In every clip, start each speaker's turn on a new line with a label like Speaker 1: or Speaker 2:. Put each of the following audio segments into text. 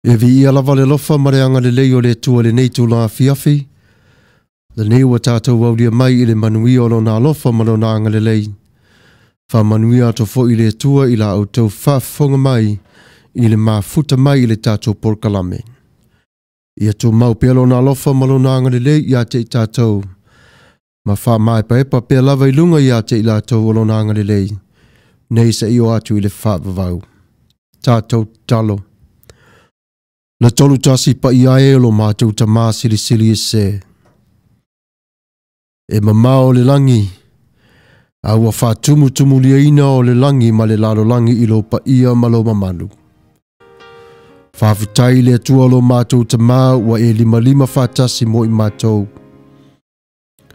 Speaker 1: E viia lava le alofa ma le agalelei o le Atua i lenei itula afiafi, lenei ua tatou aulia mai i le manuia o Lona alofa ma Lona agalelei. Faamanuia atu foi le Atua i la outou faafofoga mai i le mafuta mai i le tatou polokalame. Ia tumau pea Lona alofa ma Lona agalelei ia te i tatou, ma faamaepaepa pea lava i luga ia te i latou o Lona agalelei, nei seia oo atu i le faavavau. Tatou tatalo. Le tolu tasi paia e o lo matou Tamā silisili ese. E mamao le lagi, a ua faatumutumuliaina o le lagi ma le lalolagi i lou paia ma lou mamalu. Faafetai i le Atua o lo matou Tamā ua e limalima faatasi mo i matou.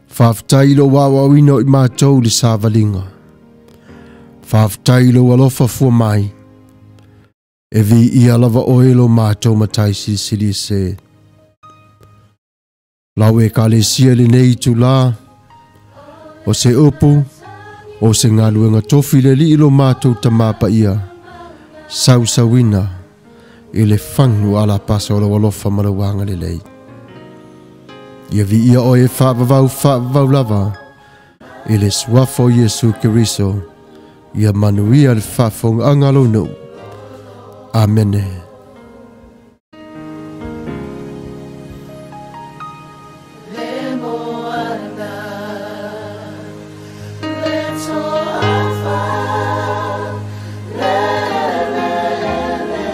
Speaker 1: Faafetai i lou aoaoina o i matou i le savaliga. Faafetai i lou alofa fua mai. E viia lava oe lo matou Matai silisili ese. Lau Ekalesia i lenei itula, o se upu, o se galuega tofi le Alii lo matou Tamā paia, sausauina i le fagu alapasa o lou alofa ma lou agalelei. Ia viia oe e faavavau faavavau lava i le suafa o Iesu Keriso, ia manuia le faafofogaaga a lou nuu. Amene.
Speaker 2: Le moana, le toafa, le eleele,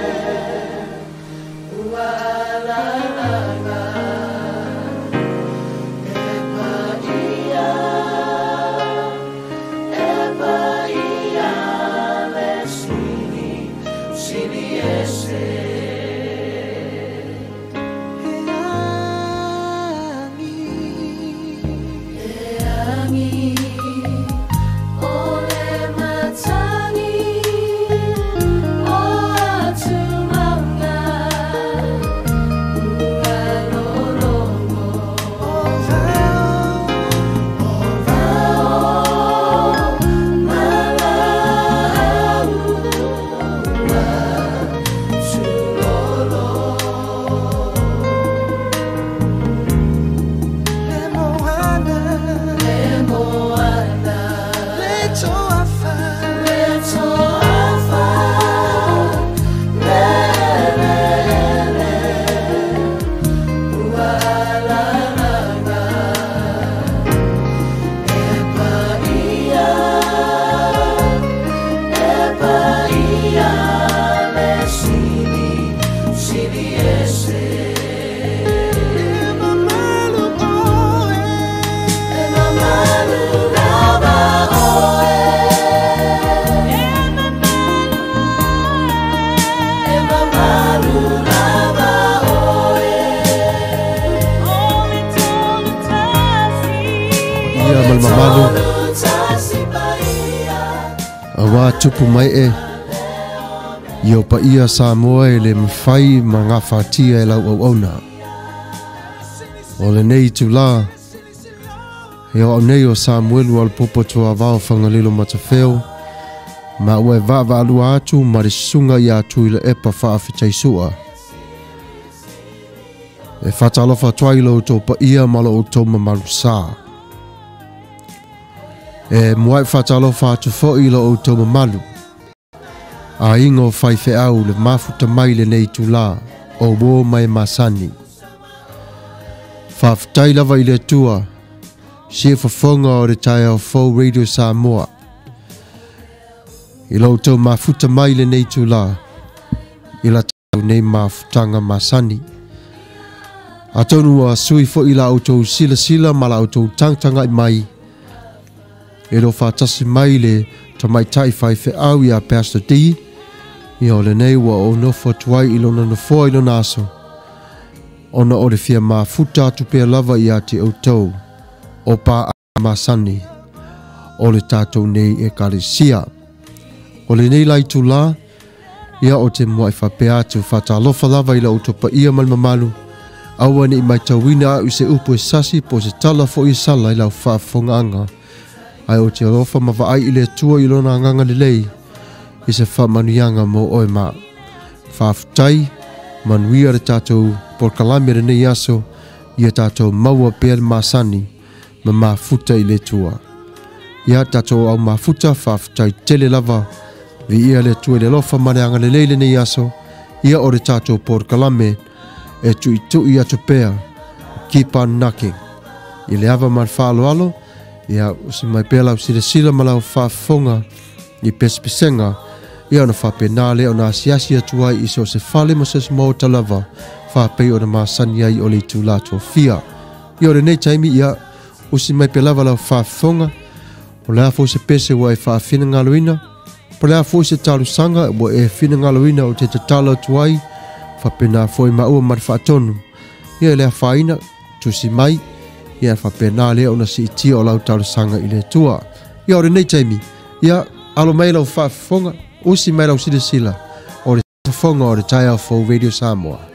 Speaker 2: ua alalaga, e paia, e paia le sili, sili ese. E agi, o le matagi, o atumauga, ua lologo. O vao ma laau ua tulolo.
Speaker 3: Le moana,
Speaker 2: Le moana,
Speaker 3: le toafa,
Speaker 2: le toafa, le eleele, ua alalaga, e paia, e paia le sili, sili ese.
Speaker 3: E mamalu oe,
Speaker 2: E mamalu lava oe. E mamalu lava oe.
Speaker 1: Ia ma le mamalu,
Speaker 2: Tolu tasi paia.
Speaker 1: auā tupu mai e, ia o paia Samoa e le mafai ma gafatia e lau auauna. O lenei itulā, e o au nei o Samuelu Alapopo Tuavao Fagalilo Matafeo, ma ua e vaavaalua atu ma le susuga ia Tuilaepa Faafetaisua. E faatalofa atu ai i lo outou paia ma lo outou mamalu sa. E muai faatalofa atu foi i lo outou mamalu. Aiga o faifeau le mafuta mai lenei itulā, o uō ma e masani. Faafetai lava i le Atua, siufofoga o le taeao fou Radio Samoa. I lo outou mafuta mai lenei itulā, i la tatou nei mafutaga masani. Atonu ua sui foi la outou silasila ma la outou tagatagai mai, e le o faatasi mai le tamaitai faifeau ia Pastor D, ia o lenei ua ou nofo atu ai i lona nofoa i lona aso, ona o le fia mafuta atu pea lava ia te outou, o paaga masani o le tatou nei Ekalesia. O lenei la itulā, ia o te muai faapea atu faatalofa lava i la outou paia ma le mamalu, aua ne i matauina au i se upu e sasi po o se tala foi e sala i lau faafofogaaga, ae ou te alofa ma vaai i le Atua i lona agaga lelei i se faamanuiaga mo oe ma. Faafetai, Manuia le tatou polokalame lenei aso, ia tatou maua pea le masani ma mafuta i le Atua. Ia tatou au mafuta, faafetai tele lava, viia le Atua i le alofa ma le agalelei lenei aso, ia o le tatou polokalame e tuitui atu pea, keep on knocking. I le ava ma le faaaloalo, ia usi mai pea lau silasila ma lau faafofoga i pesepesega, ia ona faapena lea ona asiasi atu ai i so o se fale ma so o se maota lava, faapei ona masani ai o le itulā tofia. Ia o lenei taimi, ia usi mai pea lava lau faafofoga, o le a foi se pese ua e faafinagaloina, po o le a foi se talosaga ua e finagaloina ou te tatalo atu ai, faapena foi maua ma le faatonu. Ia e le afaina, tusi mai, ia faapena lea ona siitia o lau talosaga i le Atua. Ia o lenei taimi, ia alo mai lau faafofoga, usi mai lau silasila, o le fofoga o le Taeao Fou Radio Samoa.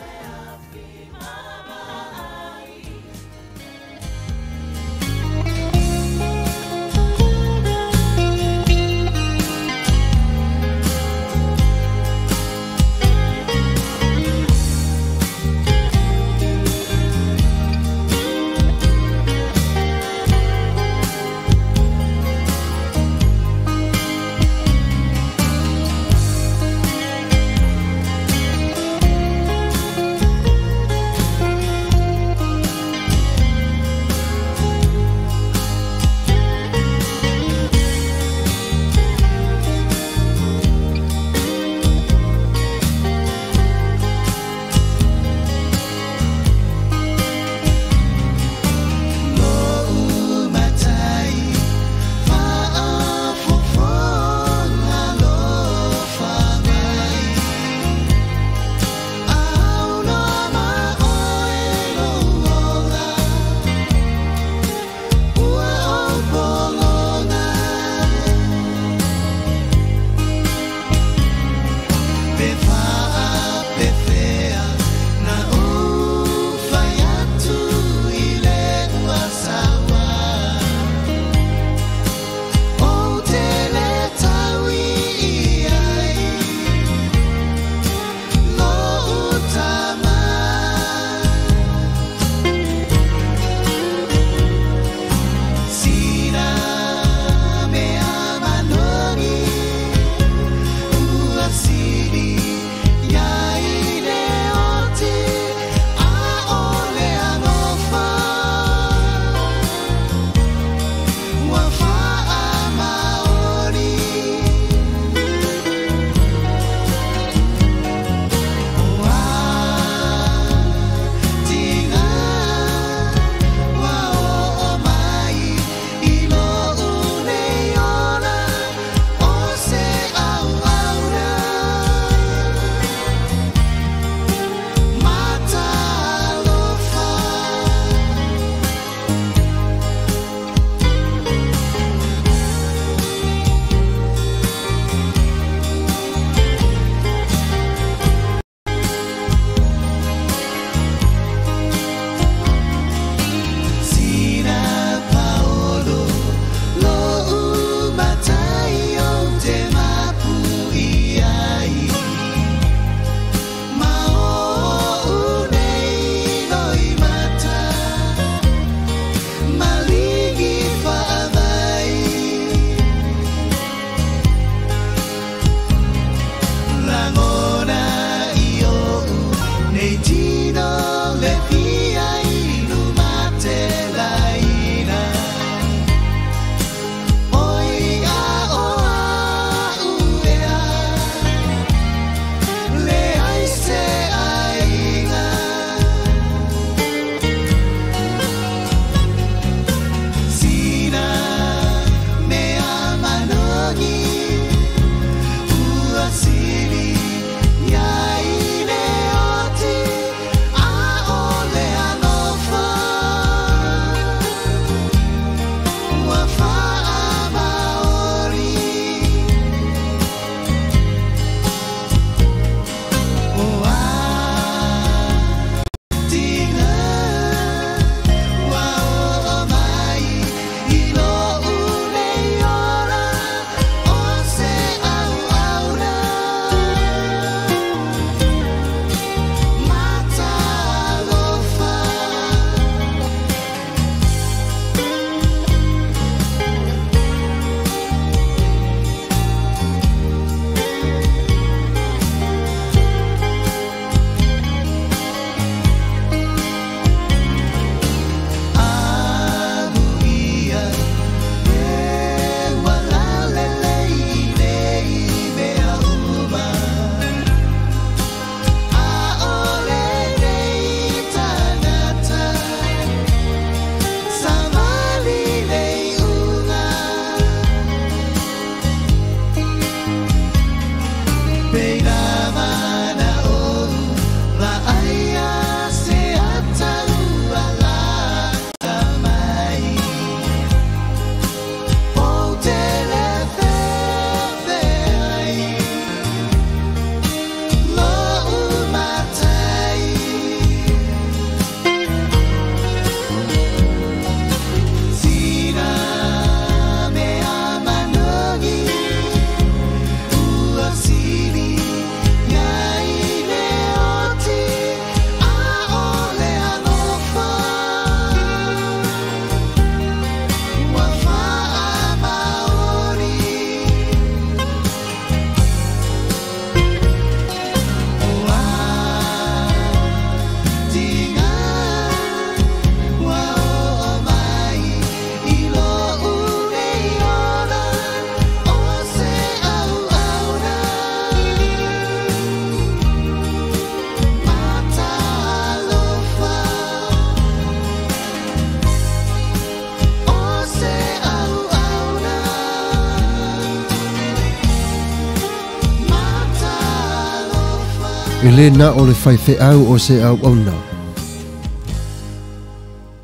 Speaker 1: E lē na o le faifeau o se auauna,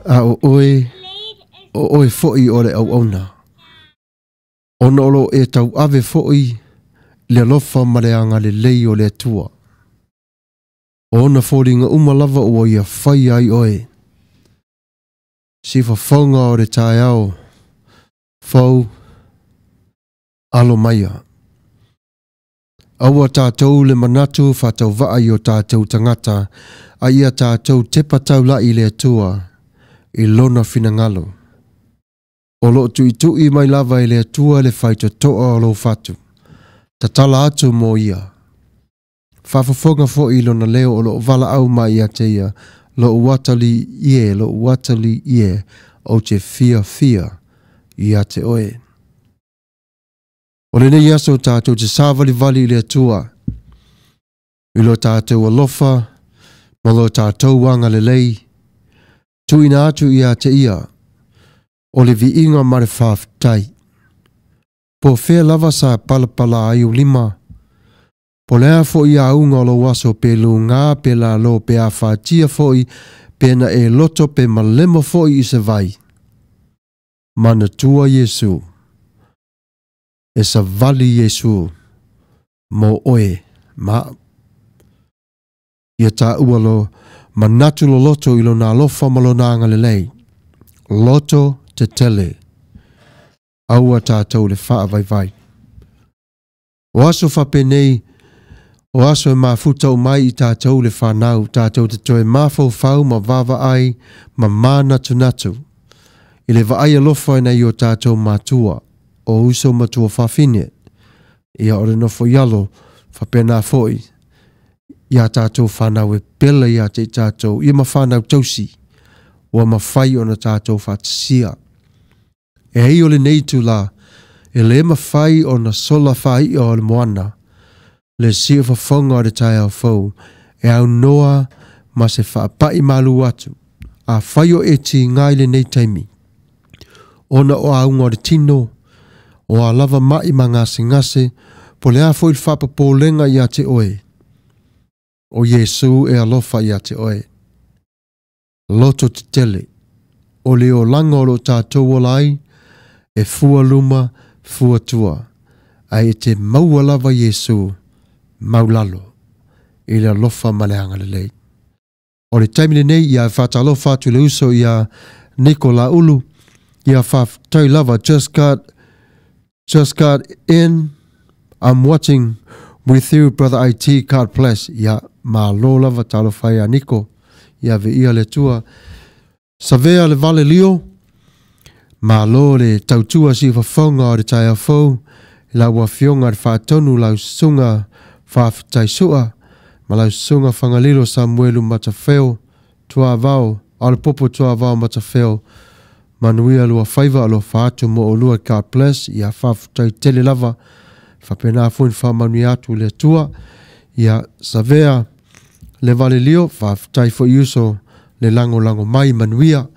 Speaker 1: a o oe, o oe foʻi o le auauna, ona o loo e tauave foʻi le alofa ma le agalelei o le Atua. O ona foliga uma lava ua ia faia ai oe. Sifafoga o le taeao fou alo maia. Aua tatou le manatu faatauvaa i o tatou tagata, a ia tatou tepa taulai i le Atua i Lona finagalo. O loo tuitui mai lava e le Atua le faitotoa o lou fatu. Tatala atu mo Ia. Faafofoga foi i Lona leo o loo valaau mai ia te ia, Lou atalii e, lou atalii e, ou te fiafia ia te oe. O lenei aso tatou te savalivali i le Atua i lo tatou alofa ma lo tatou agalelei, tuuina atu ia te ia o le viiga ma le faafetai. Po o fea lava sa palapala ai ou lima, po o le a foi auga o lou aso pe luga pe lalo pe afatia foi pe na e loto pe malemo foi i se vai, manatua Iesu. E savali Iesu mo oe ma a'u. Ia taua lo manatu loloto i lona alofa ma lona agalelei. Loto tetele. Aua tatou le faavaivai. O aso faapenei, o aso e mafuta uma ai i tatou le fanau, tatou te toe mafaufau ma vaavaai ma mānatunatu i le vaai alofa i nai o tatou matua, o uso ma tuafafine, ia o le nofo i alo, faapena foi i a tatou fanau e pele ia te i tatou, ia ma fanau tausi, ua mafai ona tatou faatasia. E ai o lenei itulā, e lē mafai ona sola faai'a o le moana, le siufofoga o le taeao fou, e aunoa ma se faapa'i malū atu, afai o e tiga i lenei taimi, ona o auga o le tino, o a lava ma'i ma gasegase, po o le a foi le faapopolega ia te oe, o Iesu e alofa ia te oe. Loto tetele, o le olaga o lo o tatou ola ai, e fua luma, fua tua, ae e te maua lava Iesu mau lalo i le alofa ma le agalelei. O le taimi lenei, ia e faatalofa atu i le uso ia Niko Laulu, ia faafetai lava, just got, just got in, I'm watching with you brother IT, God bless. Ia malo lava, talofa ia Niko, ia viia le Atua. Savea le vale lio, malo le tautua siufofoga o le taeao fou, i lau Afioga i le Faatonu, lau Susuga Faafetai Sua, ma lau Susuga Fagalilo Samuelu Matafeo Tuavao, a o le Popo Tuavao Matafeo, manuia lua faiva, alofa atu mo oulua, God bless, ia faafetai tele lava, faapena foi ona faamanuia atu le Atua, ia Savea le Valelio, faafetai foi uso le lagolago mai, manuia,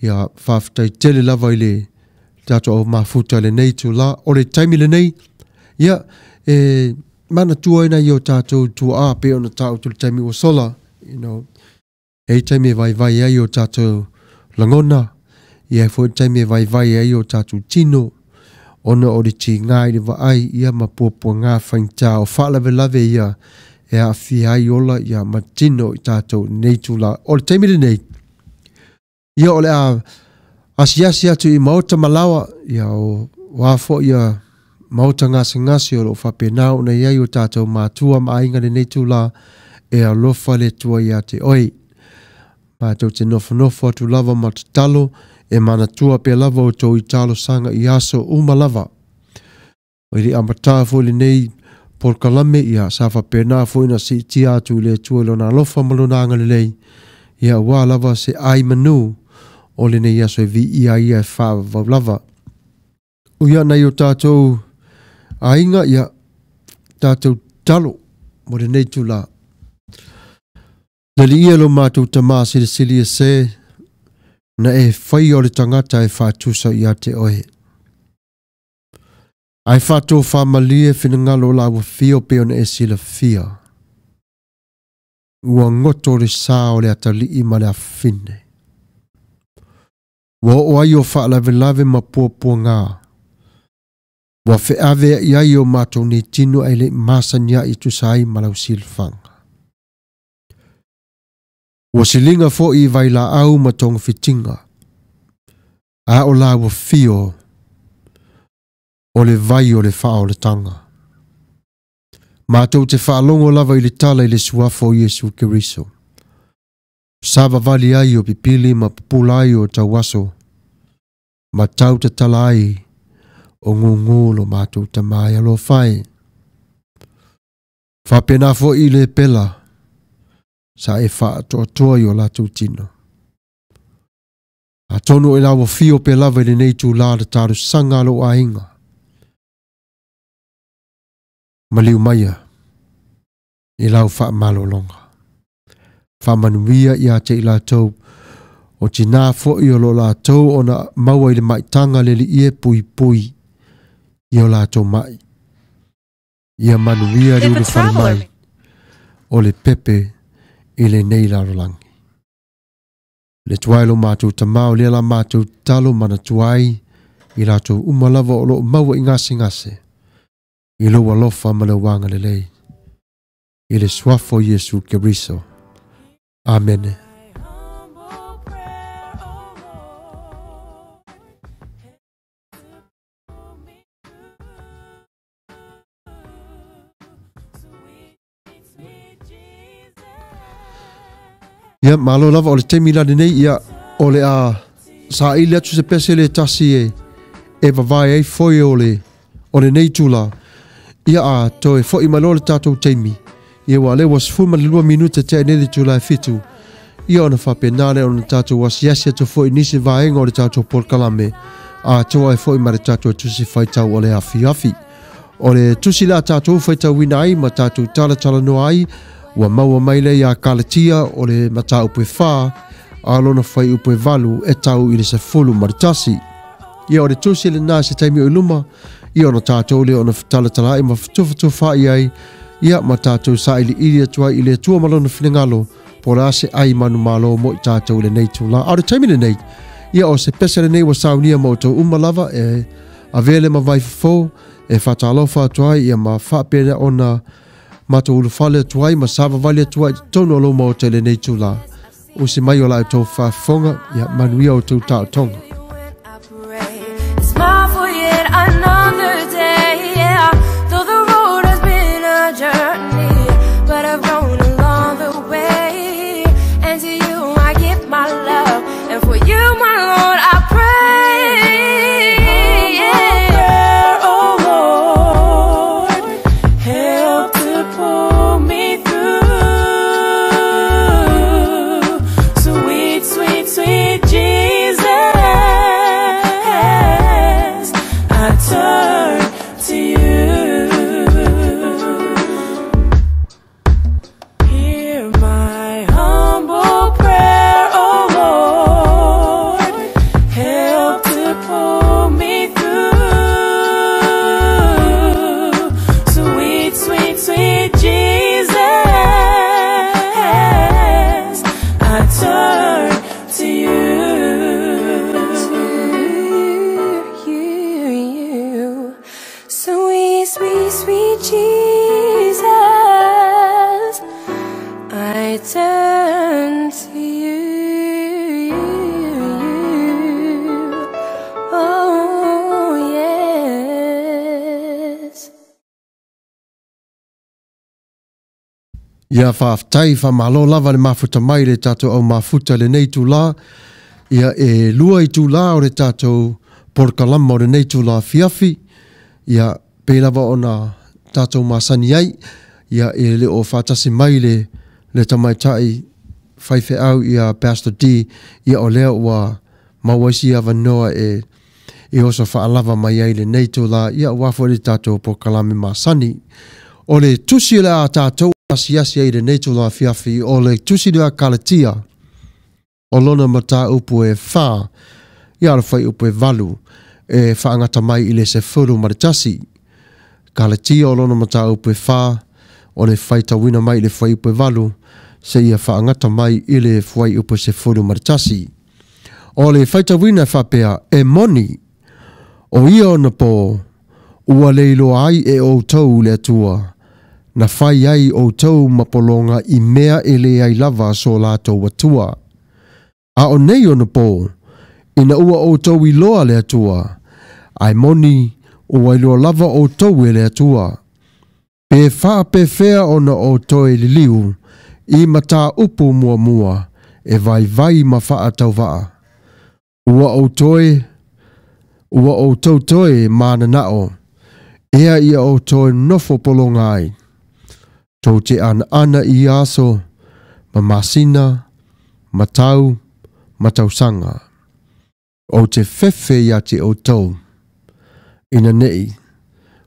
Speaker 1: ia faafetai tele lava i le tatou au mafuta i lenei itula. O le taimi lenei, ia, e manatua ai nai o tatou tuaa pei ona taoto i le taimi ua sola, you know, e i ai taimi e vaivai ai o tatou lagona, e i ai foi taimi e vaivai ai o tatou tino, ona o le tiga i le vaai, ia ma puapuaga faigata o faalavelave ia e aafia ai ola ia ma tino i tatou i lenei itula. O le taimi lenei, ia o le a asiasi atu i maota ma laoa, ia o a foi ia maota gasegase o lo o faapena ona i ai o tatou matua ma aiga i lenei itula, e alofa le Atua ia te oe. Matou te nofonofo atu lava ma tatalo e manatua pea lava outou i talosaga i aso uma lava. I le amata foi lenei polokalame, ia sa faapena foi ona siitia atu i le Atua i Lona alofa ma Lona agalelei, ia aua lava se ai manu o lenei aso e viia ai ia e faavavau lava. Ui ana i o tatou aiga, ia tatou tatalo mo lenei itula. Le Alii e lo matou Tama silisili ese, na e faia o le tagata e faatusa ia te oe. Ae faatofamalie finagalo o la ua fio pei ona e silafia. Ua goto le sa o le atalii ma le afafine. Ua oo ai o faalavelave ma puapuaga. Ua feaveai ai o matou nei tino ae le'i masani ai e tusa ai ma lau silafaga. Ua siliga foi i vailaau ma togafitiga, a o la ua fio o le vai o le faaolataga. Matou te faalogo lava i le tala i le suafa o Iesu Keriso. Savavali ai o pipili ma pupula ai o tauaso, ma tau tatala ai o gūgū lo matou Tama e alofa e. Faapena foi i le pela sa e faatoatoa i o latou tino. Atonu e lau afio pe lava i lenei itulā le talosaga a lou aiga. Maliu maia i lau faamalologa. Faamanuia ia te i latou, o tinā foi o lo o latou ona maua i le maitaga le Alii e puipui i o latou mai. Ia manuia le
Speaker 4: If a
Speaker 1: ulufale
Speaker 4: traveler
Speaker 1: mai o le pepe i lenei lalolagi. Le tuai lo matou Tama o lea la matou tatalo manatua ai i latou uma lava o lo o maua i gasegase i lou alofa ma lou agalelei. I le suafa o Iesu Keriso. Amene. Ia, malo lava o le taimi la lenei, ia, o le a saili atu se pese le tasi e, e vavae ai foe o le, o lenei itula. Ia, a toe foi mai loa le tatou taimi, ia ua lea ua 12 minute tea nei le itula e 7. Ia ona faapena lea ona tatou asiasi atu foi i nisi vaega o le tatou polokalame, atoa ai foi ma le tatou tusi faitau o le afiafi. O le tusi la tatou faitauina ai ma tatou talatalanoa ai, ua maua mai lea iā Kalatia o le mataupu e 4, a lona fuaiupu e 8 e tau i le 11. Ia o le tusi lenā se taimi o i luma, ia ona tatou lea ona fetalatalaai ma fetufetufai ai, ia ma tatou sailiili atu ai i le Atua ma lona finagalo, po o le a se ai manumalo mo i tatou i lenei itula. A o le taimi lenei, ia o se pese lenei ua saunia ma outou uma lava e avea le mavae fofo e faatalofa atu ai ia ma faapena ona matou ulufale atu ai ma savavali atu ai i totonu o lou maota i lenei itula. Usi mai o la outou faafofoga, ia manuia outou taotoga.
Speaker 2: It's my for yet another day, yeah. Though the road has been a journey, but I've grown along the way. And to you I give my love, and for you, my Lord, I pray. Yeah.
Speaker 3: Prayer, oh Lord, help to pull me through. Sweet, sweet, sweet Jesus, I turn to you. Hear my humble prayer, oh Lord, help to pull me through. Sweet, sweet, sweet Jesus, I turn to you.
Speaker 2: To you, sweet, sweet, sweet Jesus, I turn to you. Oh, yes.
Speaker 1: Ia faafetai, faamalo lava le mafuta mai le tatou au mafuta i lenei itula. Ia e lua itula o le tatou polokalama o lenei itula afiafi. Ia pei lava ona tatou masani ai, ia e le o faatasi mai le, le tamaitai faifeau ia Pastor D, ia o lea ua maua isi avanoa e e oso faalava mai ai lenei itula, ia aua foi le tatou polokalame masani. O le tusi o le a tatou asiasi ai i lenei itula afiafi, o le tusi lea a Kalatia, o lona mataupu e 4, ia o le fuaiupu e 8, e faagata mai i le 11. Kalatia o lona mataupu e 4, o le faitauina mai i le fuaiupu e 8, seia faagata mai i le fuaiupu 11. O le faitauina e faapea, E moni, o ia onapō, ua le iloa ai e outou le Atua, na fai ai outou ma pologa i mea e leai lava so latou Atua. A o nei onapō, ina ua outou iloa le Atua, ae moni ua iloa lava outou e le Atua, pe faapefea ona ou toe liliu i mataupu muamua e vaivai ma faatauvaa, ua ou toe ua outou toe mananao ea ia ou toe nofo pologa ai. Tou te anaana i aso ma masina ma tau ma tausaga. Ou te fefe ia te outou, ina nei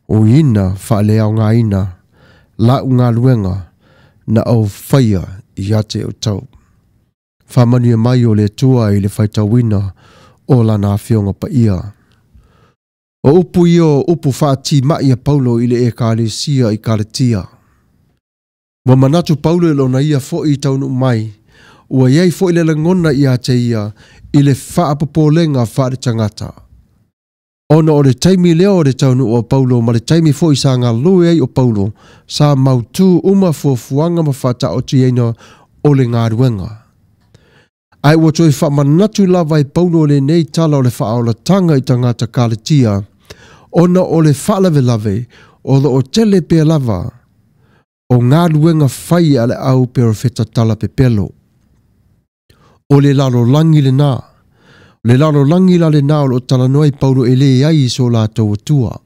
Speaker 1: uiina faaleaogaina la'u galuega na ou faia ia te outou. Faamanuia mai o le Atua i le faitauina o Lana Afioga Paia. O upu ia o upu faatima'i a Paulo i le Ekalesia i Kalatia. Ua manatu Paulo i lona ia foi taunuu mai, ua i ai foi le lagona ia te ia i le faapopolega faaletagata. Ona o le taimi lea o le taunuu o Paulo ma le taimi foi sa galue ai o Paulo, sa mautū uma fuafuaga ma faataotiaina o le galuega. Ae ua toe faamanatu lava e Paulo lenei tala o le faaolataga i tagata Kalatia, ona o le faalavelave o lo o tele pea lava o galuega fai a le au perofeta talapepelo. O le lalolagi lenā. O le lalolagi la lenā o lo o talanoa ai Paulo e leai so latou Atua.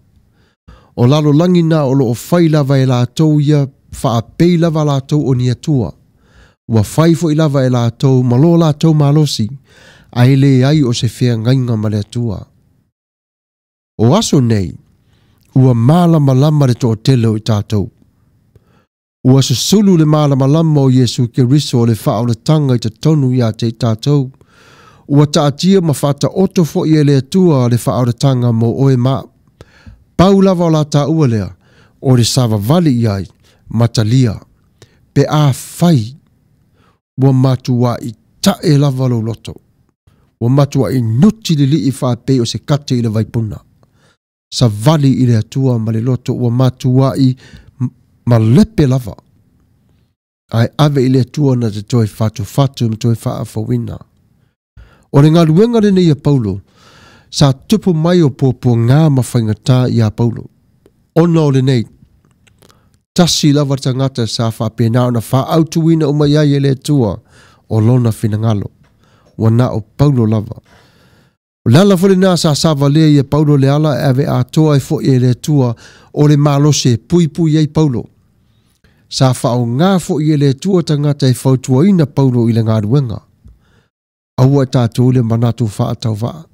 Speaker 1: O lalolagi na o lo o fai lava e latou ia faapei lava latou o ni atua. Ua fai foi lava e latou ma lo latou malosi, ae leai o se feagaiga ma le Atua. O aso nei, ua malamalama le toatele o i tatou. Ua susulu le malamalama o Iesu Keriso o le faaolataga i totonu ia te i tatou. Ua taatia ma faataoto foi e le Atua le faaolataga mo oe ma a'u. Pau lava o la taua lea, o le savavali i ai ma talia, pe afai ua matua'i ta'e lava lou loto, ua matua'i nuti lili'i faapei o se kate i le vaipuna. Savali i le Atua ma le loto ua matua'i malepe lava, ae ave i le Atua na te toe fatufatu ma toe faafouina. O le galuega lenei a Paulo, sa tupu mai o puapuagā ma faigata iā Paulo. Ona o lenei, tasi lava le tagata sa faapena ona faaautuina uma i ai e le Atua o Lona finagalo, ua na o Paulo lava. O le ala foi lenā sa savalia ia Paulo le ala e ave atoa ai foi e le Atua o le malosi e puipui ai Paulo. Sa faaaoga foi e le Atua tagata e fautuaina Paulo i le galuega. Aua e tatou le manatu faatauvaa.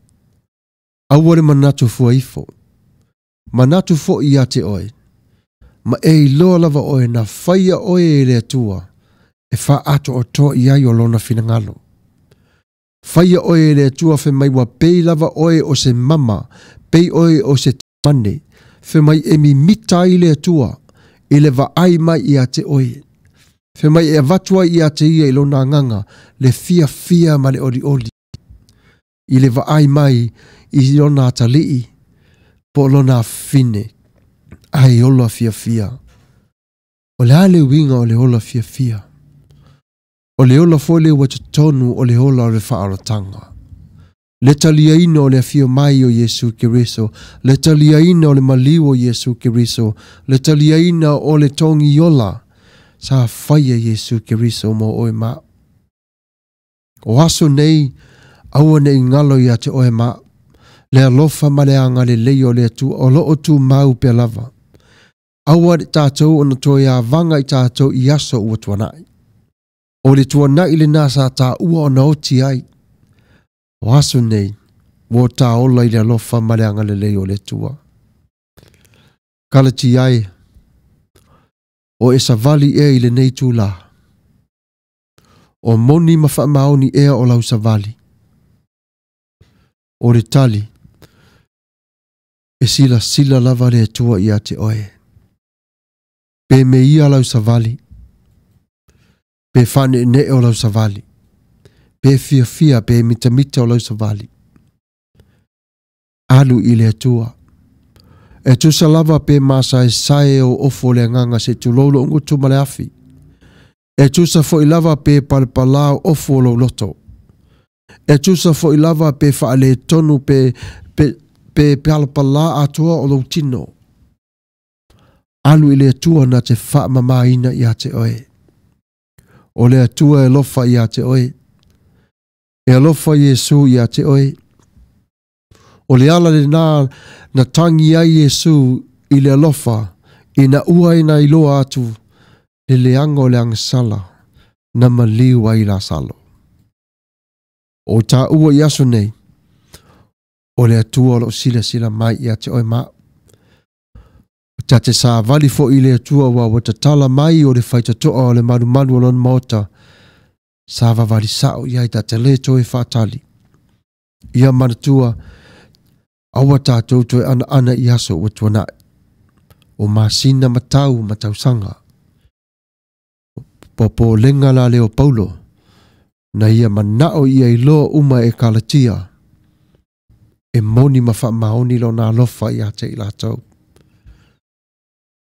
Speaker 1: Aua le manatu fua ifo. Manatu foi ia te oe, ma e iloa lava oe na faia oe e le Atua e faaatoatoa i ai o Lona finagalo. Faia oe e le Atua fai mai ua pei lava oe o se mama, pei oe o se mane, fai mai e mimita ai le Atua i le vaai mai ia te oe. Fai mai e avatu ai ia te Ia i Lona Agaga le fiafia ma le olioli i le vaai mai i Lona atalii po o Lona afafine, ae ola fiafia. O le a le uiga o le ola fiafia? O le ola foi lea ua totonu o le ola o le faaolataga. Le taliaina o le afio mai o Iesu Keriso, le taliaina o le maliu o Iesu Keriso, le taliaina o le togi ola sa faia Iesu Keriso mo oe ma a'u. O aso nei, aua ne i galo ia te oe ma a'u, le alofa ma le agalelei o le Atua o lo o tumau pea lava. Aua ne i tatou ona toe avaga i tatou i aso ua tuanai. O le tuanai lenā sa taua ona oti ai. O aso nei, ua ta ola i le alofa ma le agalelei o le Atua. Kalatia e, o e savali ea i lenei itulā. O moni ma faamaoni ea o lau savali. O le tali, e silasila lava le Atua ia te oe. Pe me ia lau savali. Pe faaneenee o lau savali, pe fiafia pe mitamita o lau savali. Alu i le Atua. E tusa lava pe masaesae o ofo o le agaga se tulou lou gutu ma le afi. E tusa foi lava pe palepalā o ofo o lou loto. E tusa foi lava pe faaletonu pe pe pe palapalā atoa o lou tino. Alu i le Atua na te faamamāina ia te oe. O le Atua e alofa ia te oe. E alofa Iesu ia te oe. O le ala lenā na tagi ai Iesu i le alofa ina ua ina iloa atu le leaga o le agasala na maliu ai Lasalo. O taua i aso nei, o le Atua o lo o silasila mai ia te oe ma au. Ta te savali foi i le Atua aua ua tatala mai o le faitotoa o le malumalu o Lona Maota, savavali sao i ai ta te le toe faatali. Ia manatua, aua tatou toe anaana i aso ua tuanai, o masina ma tau ma tausaga. Popolega la lea o Paulo, na ia manao ia iloa uma e Kalatia, e moni ma faamaoni lona alofa ia te i latou.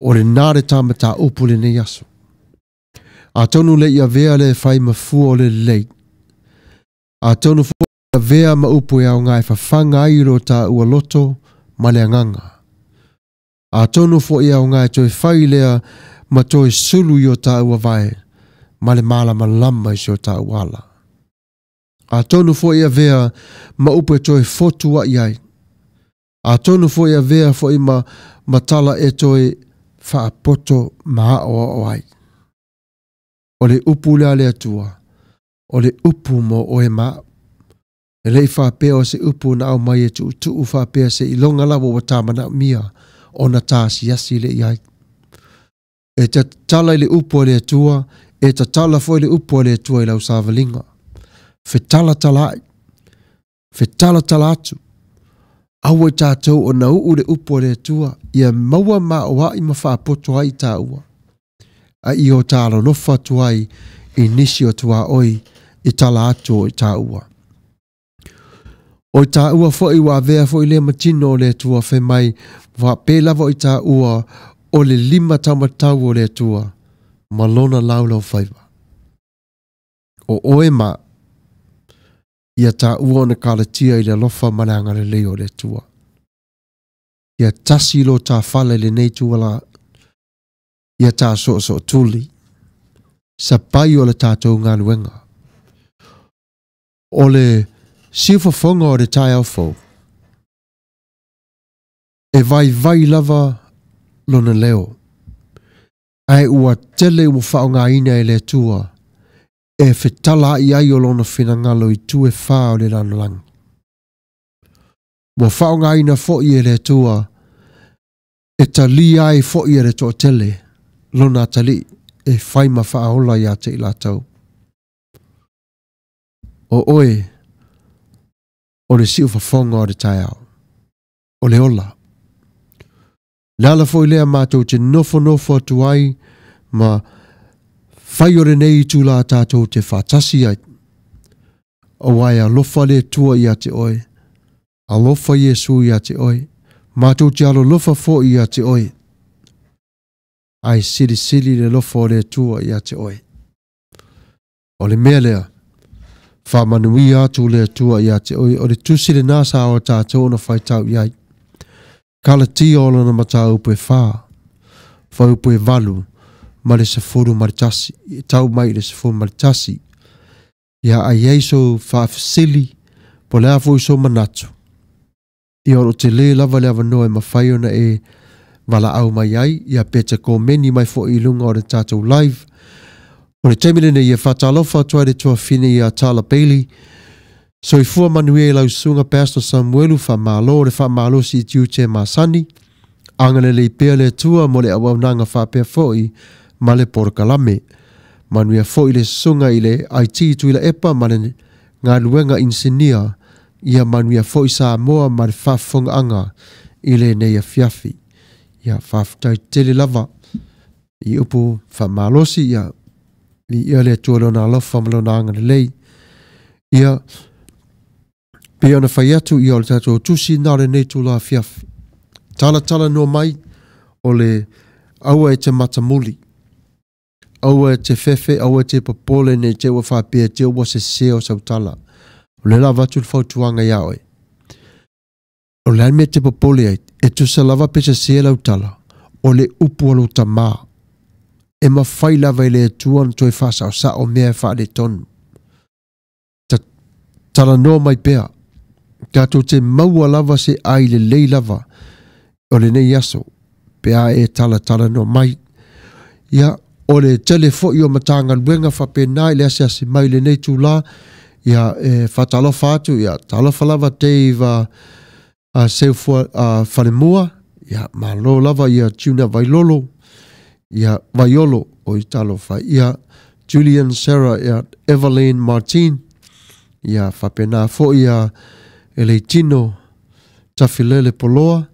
Speaker 1: O lenā le tā mataupu lenei aso. Atonu le i avea le fai ma fua o le lelei. Atonu foi e avea ma upu e aoga e fafaga ai lo taua loto ma le agaga. Atonu foi e aoga e toe fai lea ma toe sulu i o taua vae ma le malamalama i si o taua ala. Atonu foi e avea ma upu e toe fotu ai ai. Atonu foi e avea foi ma ma tala e toe faapoto ma aoao ai. O le upu lea a le Atua, o le upu mo oe ma au. E le i faapea o se upu na aumai e tuutuu faapea seiloga lava ua ta manaomia ona ta asiasi lea i ai. E tatala i le upu a le Atua, e tatala foi le upu a le Atua i lau savaliga. Fetalatala ai, fetalatala atu, aua i tatou ona uu le upu a le Atua, ia maua maoaʻi ma faapoto ai i taua, a ia o ta alolofa atu ai i nisi o tuaoi i tala atu o i taua. O i taua foi ua avea foi lea ma tino o le Atua fai mai, faapea lava o i taua o le lima taumatau o le Atua ma lona laulaufaiva. O oe ma ia taua ona kalatia i le alofa ma le agalelei o le Atua. Ia tasi lo ta fale i lenei tuala, ia ta soosootuli, sapai o le tatou galuega. O le siufofoga o le taeao fou, e vaivai lava lona leo, ae ua tele ua faaaogaina e le Atua e fetalaai ai o lona finagalo i itu e fā o le lalolagi. Ua faaaogaina foi e le Atua e talia ai foi e le toatele lona atalii e fai ma faaola ia te i latou. O oe o le siufofoga o le taeao, o le ola. Le ala foi lea matou te nofonofo atu ai ma fai o lenei itulā tatou te faatasi ai. Aua e alofa le Atua ia te oe, alofa Iesu ia te oe, matou te alolofa foi ia te oe. Ae silisili le alofa o le Atua ia te oe. O le mea lea, faamanuia atu le Atua ia te oe, o le tusi lenā sa o tatou ona faitau i ai. Kalatia o lona mataupu e fā, fuaiupu e valu, ma le 11, e tau mai i le 11. Ia a i ai sou faafesili, po o le a foi sou manatu, ia o lo o tele lava le avanoa e mafai ona e valaau mai ai, ia pe te komeni mai foi i luga o le tatou live. O le taimi lenei e faatalofa atu ai le tuafine ia Tala Bailey. Soifua manuia i lau susuga Pastor Samuelu, faamalo le faamalosi i tiute masani. Agalelei pea le Atua mo le auaunaga faapea foi ma le polokalame. Manuia foi le susuga i le IT Tuilaepa ma le galuega inisinia. Ia manuia foi Samoa ma le faafofogaaga i lenei afiafi. Ia faafetai tele lava i upu faamalosi ia Viia le Atua i Lona alofa ma Lona agalelei. Ia, pei ona fai atu, ia o le tatou tusi na o lenei itula afiafi. Talatala noa mai o le aua e te matamuli. Aua e te fefe, aua e te popole nei te ua faapea te ua sese o sau tala. O le la avatu le fautuaga ia oe. O le a le mea e te popole ai, e tusa lava pe sese lau tala, o le upu a lou tamā. E mafai lava e le Atua ona toe faasaosao mea e faaletonu. Ta, talanoa mai pea. Tatou te maua lava se ai lelei lava o lenei aso, pe a e talatalanoa mai. Ia, o le tele foi o Matagaluega faapena i le asiasi mai i lenei itula, ia, e faatalofa atu, ia, talofa lava Dave Seufua Falemua, ia, malo lava ia Junior Vailolo, ia, Vaiolo, oi talofa, ia, Julian Sarah, ia, Evelyn Martin, ia, faapena foi ia Eleitino Tafilele Poloa,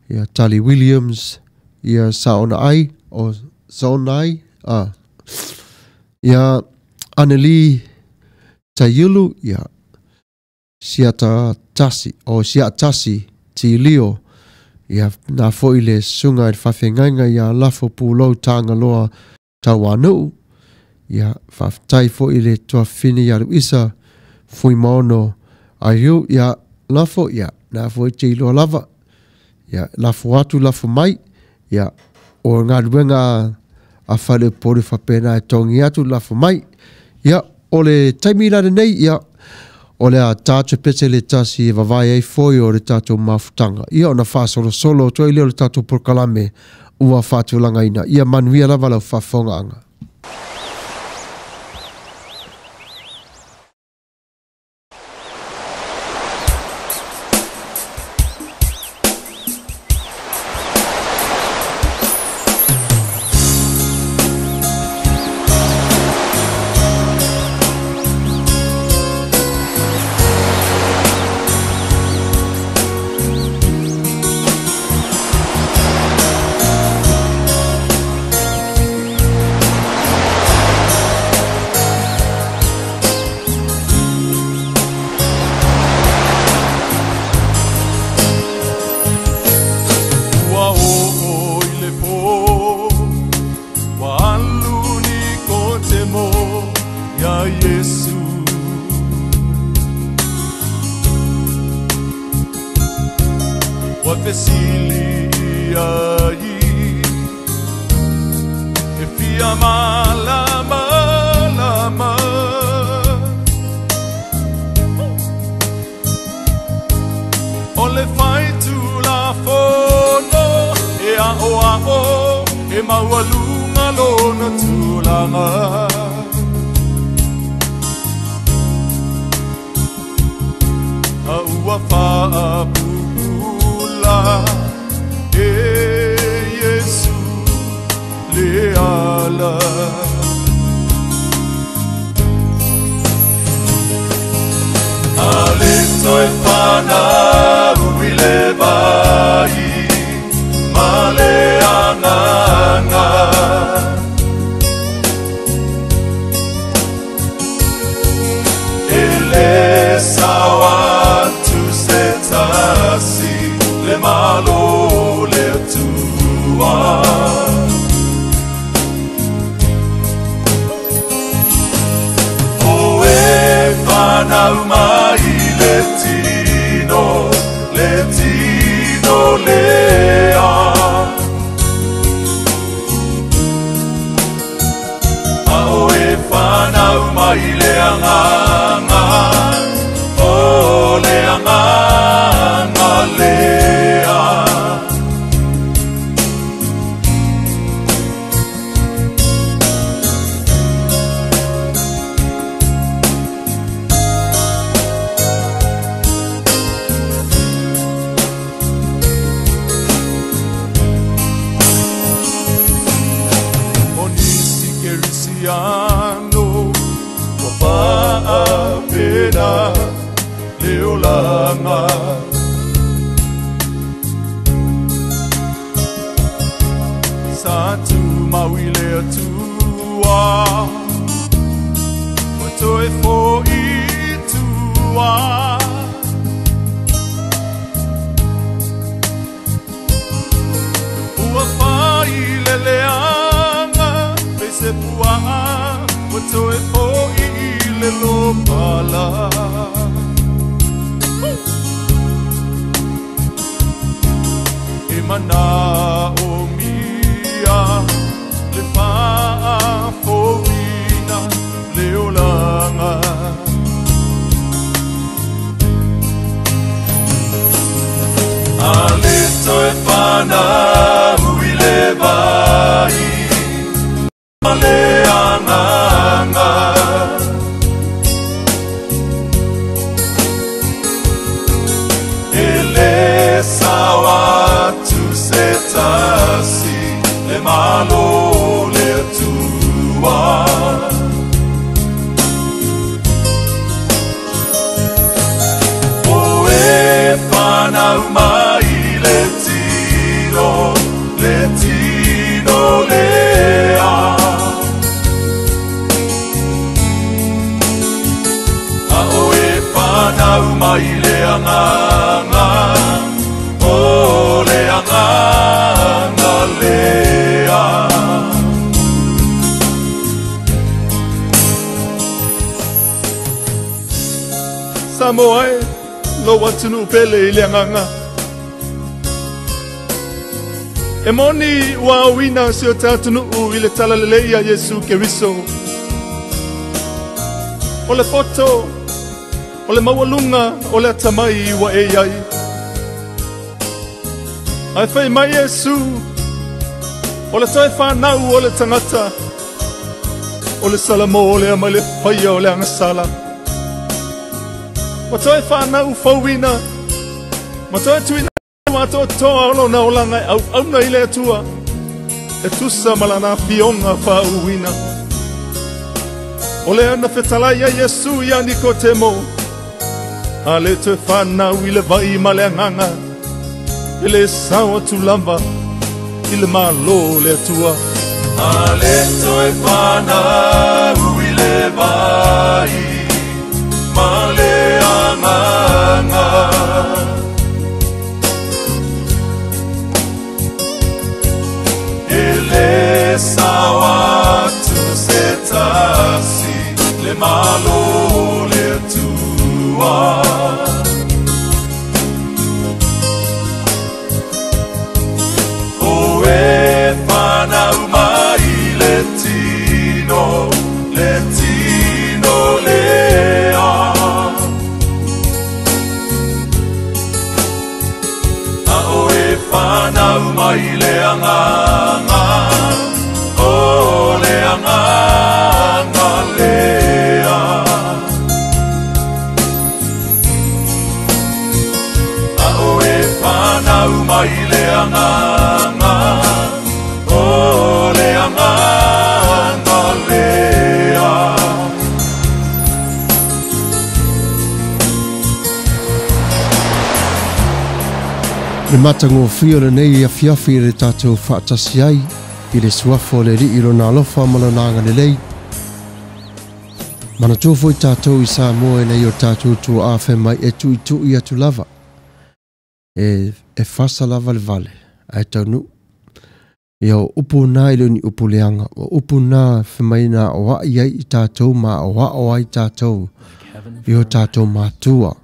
Speaker 1: ia Tali Williams, ia Saona Ai, o Saona Ai, ia Aneli Taiulu, ia Siata Tasi, o Siatasi Tilio, ia na foi le susuga i le faafeagaiga ia Lafo Pulou Tagaloa Tauanuu, ia faafetai foi i le tuafafine ia Luisa Fuimaono Aiu, ia Lafo, ia na foi te iloa lava, ia lafo atu lafo mai, ia o galuega a faleupolu faapena e togi atu lafo mai. Ia o le taimi la lenei, ia o le a tatou pese le tasi e vavae ai foi o le tatou mafutaga. Ia ona faasolosolo atu ai lea o le tatou polokalame ua faatulagaina. Ia manuia lava lau faafofogaaga.
Speaker 4: Ua oo i le pō, ua alu Nikotemo iā Iesu. Ua fesili i ai, e fia malamalama. O le faitulafono e aʻoaʻo e maualuga lona tulaga. A ua faapupula e Iesu le ala. A le toe fanau i le vai ma le agaga. E le sao atu se tasi le malo le Atua. O e fanau mai le tino, le tino lea. A o e fanau mai le agaga, o le agaga lea. O nisi kerisiano ua faapena le olaga. Sa tumau i le Atua. Toe fo'i tua. Ua fai le leaga pei se pua'a ua toe fo'i i le lopala. E manaomia le faafoina le olaga. A le toe fanau i le vai ma le agaga. E le sao atu se tasi le malo le Atua. O e fanau mai le tino lea. A o e fanau mai le agaga, o le agaga lea.
Speaker 5: Samoa e, lou atunuu pele i le agaga. E moni ua aoina si o tatunuu i le talalelei a Iesu Keriso. O le poto, o le maualuga o le atamai ua e iai. Ae fai mai Iesu, o le toe fanau o le tagata, o le salamo lea mai le faia o le agasala. Ua toe fanau fouina, ma toe tuuina atoatoa o lona olaga e auauna i le Atua, e tusa ma lana afioga faauuina. O lea na fetalai ai Iesu ia Nikotemo, a le toe fanau i le vai ma le agaga, e le sao atu lava i le malo o le Atua.
Speaker 4: A le toe fanau i le vai ma le agaga. E le sao atu se tasi le malo le Atua. O e fanau mai le tino lea. A o e fanau mai le agaga, o le agaga lea. A o e fanau mai le agaga, o le agaga lea.
Speaker 1: Le matagofie o lenei afiafi i le tatou faatasi ai i le suafa o le Alii lona alofa ma lona agalelei. Manatua foi tatou i Samoa ina ia o tatou tuaafe mai e tuitui atu lava. E fasa lava le vale, ae taunuu. Ia o upu na i le ni upu leaga, o upu na fai mai na aoai ai i tatou ma aoao ai tatou i o tatou matua.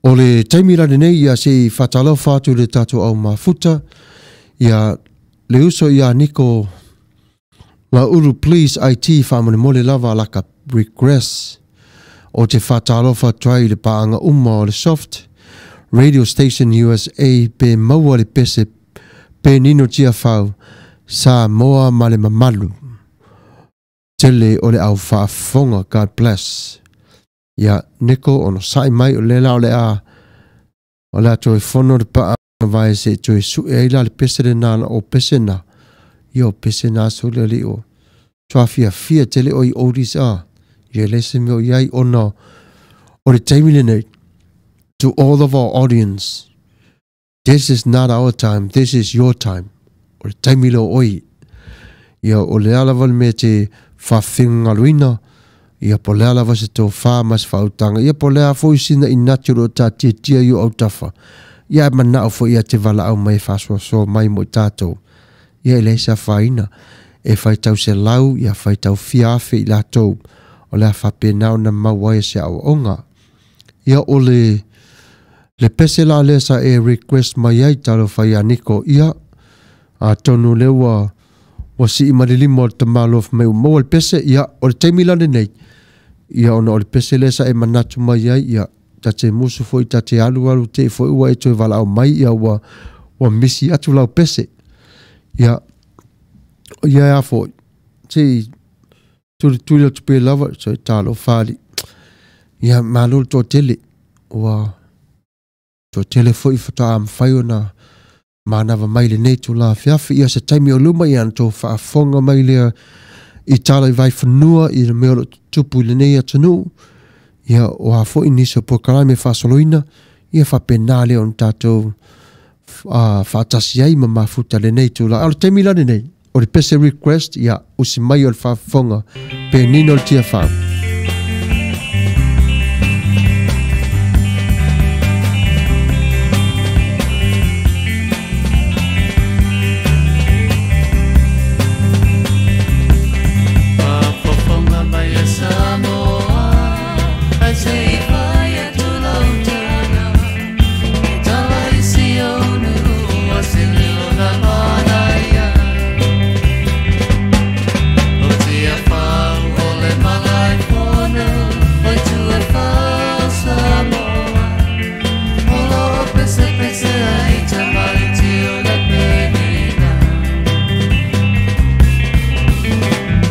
Speaker 1: O le taimi la lenei ia se i faatalofa atu le tatou au mafuta, ia le uso ia Niko Laulu, please IT faamolemole lava laka regress o te faatalofa atu ai i le paaga uma o le Soft Radio Station USA pe maua le pese pe nino tiafau Samoa ma le mamalu tele o le au faafofoga. God bless. Ia Niko ono sa'i mai o le la o le a o le a toe fono le paa vai se toe sue ai la le pese le nana o pese na. Ia o pese na so le li o tua fia fia tele o i oldies a. Ia le se mea o iai ona o le taimi lenei. To all of our audience, this is not our time, this is your time. O le taimi leo oi. Ia o le ala lava le mea te whawhengaluina, Ia po o le a lava se tofa ma se faautaga, ia po o le a foi sina inati o lo o taatiatia i ou autafa, ia ae manao foi ia te valaau mai e faasoasoa mai mo i tatou. Ia e leai se afaina, e faitau selau, ia faitau fia afe i latou, o le a faapena ona maua ai se aoaoga. Ia o le le pese la lea sa e request mai ai talofa ia Niko, ia atonu o lea ua ua sii ma le lima o le tamaloa fai mai ua maua le pese, ia o le taimi la lenei, ia ona o le pese lea sa e manatu mai ai, ia ta te musu foi ta te alualu te i foi ua e toe valaau mai, ia ua ua misi atu lau pese. Ia ia a foi, se i tulituli atu pea lava, so talofa alii. Ia malo le toatele, ua toatele foi faatoa mafai ona manava mai lenei itula afiafi. Ia se taimi o luma ia ona outou faafofoga mai lea i tala i vaifanua i le mea o lo o tutupu i lenei atunuu. Ia o a foi nisi o polokalame faasoloina, ia faapena lea ona tatou faatasi ai ma mafuta lenei itula. A o le taimi la lenei, o le pese request, ia usi mai o le faafofoga Penina o le Tiafau.
Speaker 6: Faafofoga mai e Samoa, ae se i fai atu lau tala, e tala i si ou nuu a se leo na manaia. O Tiafau o le Malaefono, o Tuafau Samoa, o lo o pesepese ai tamaiti o le Penina.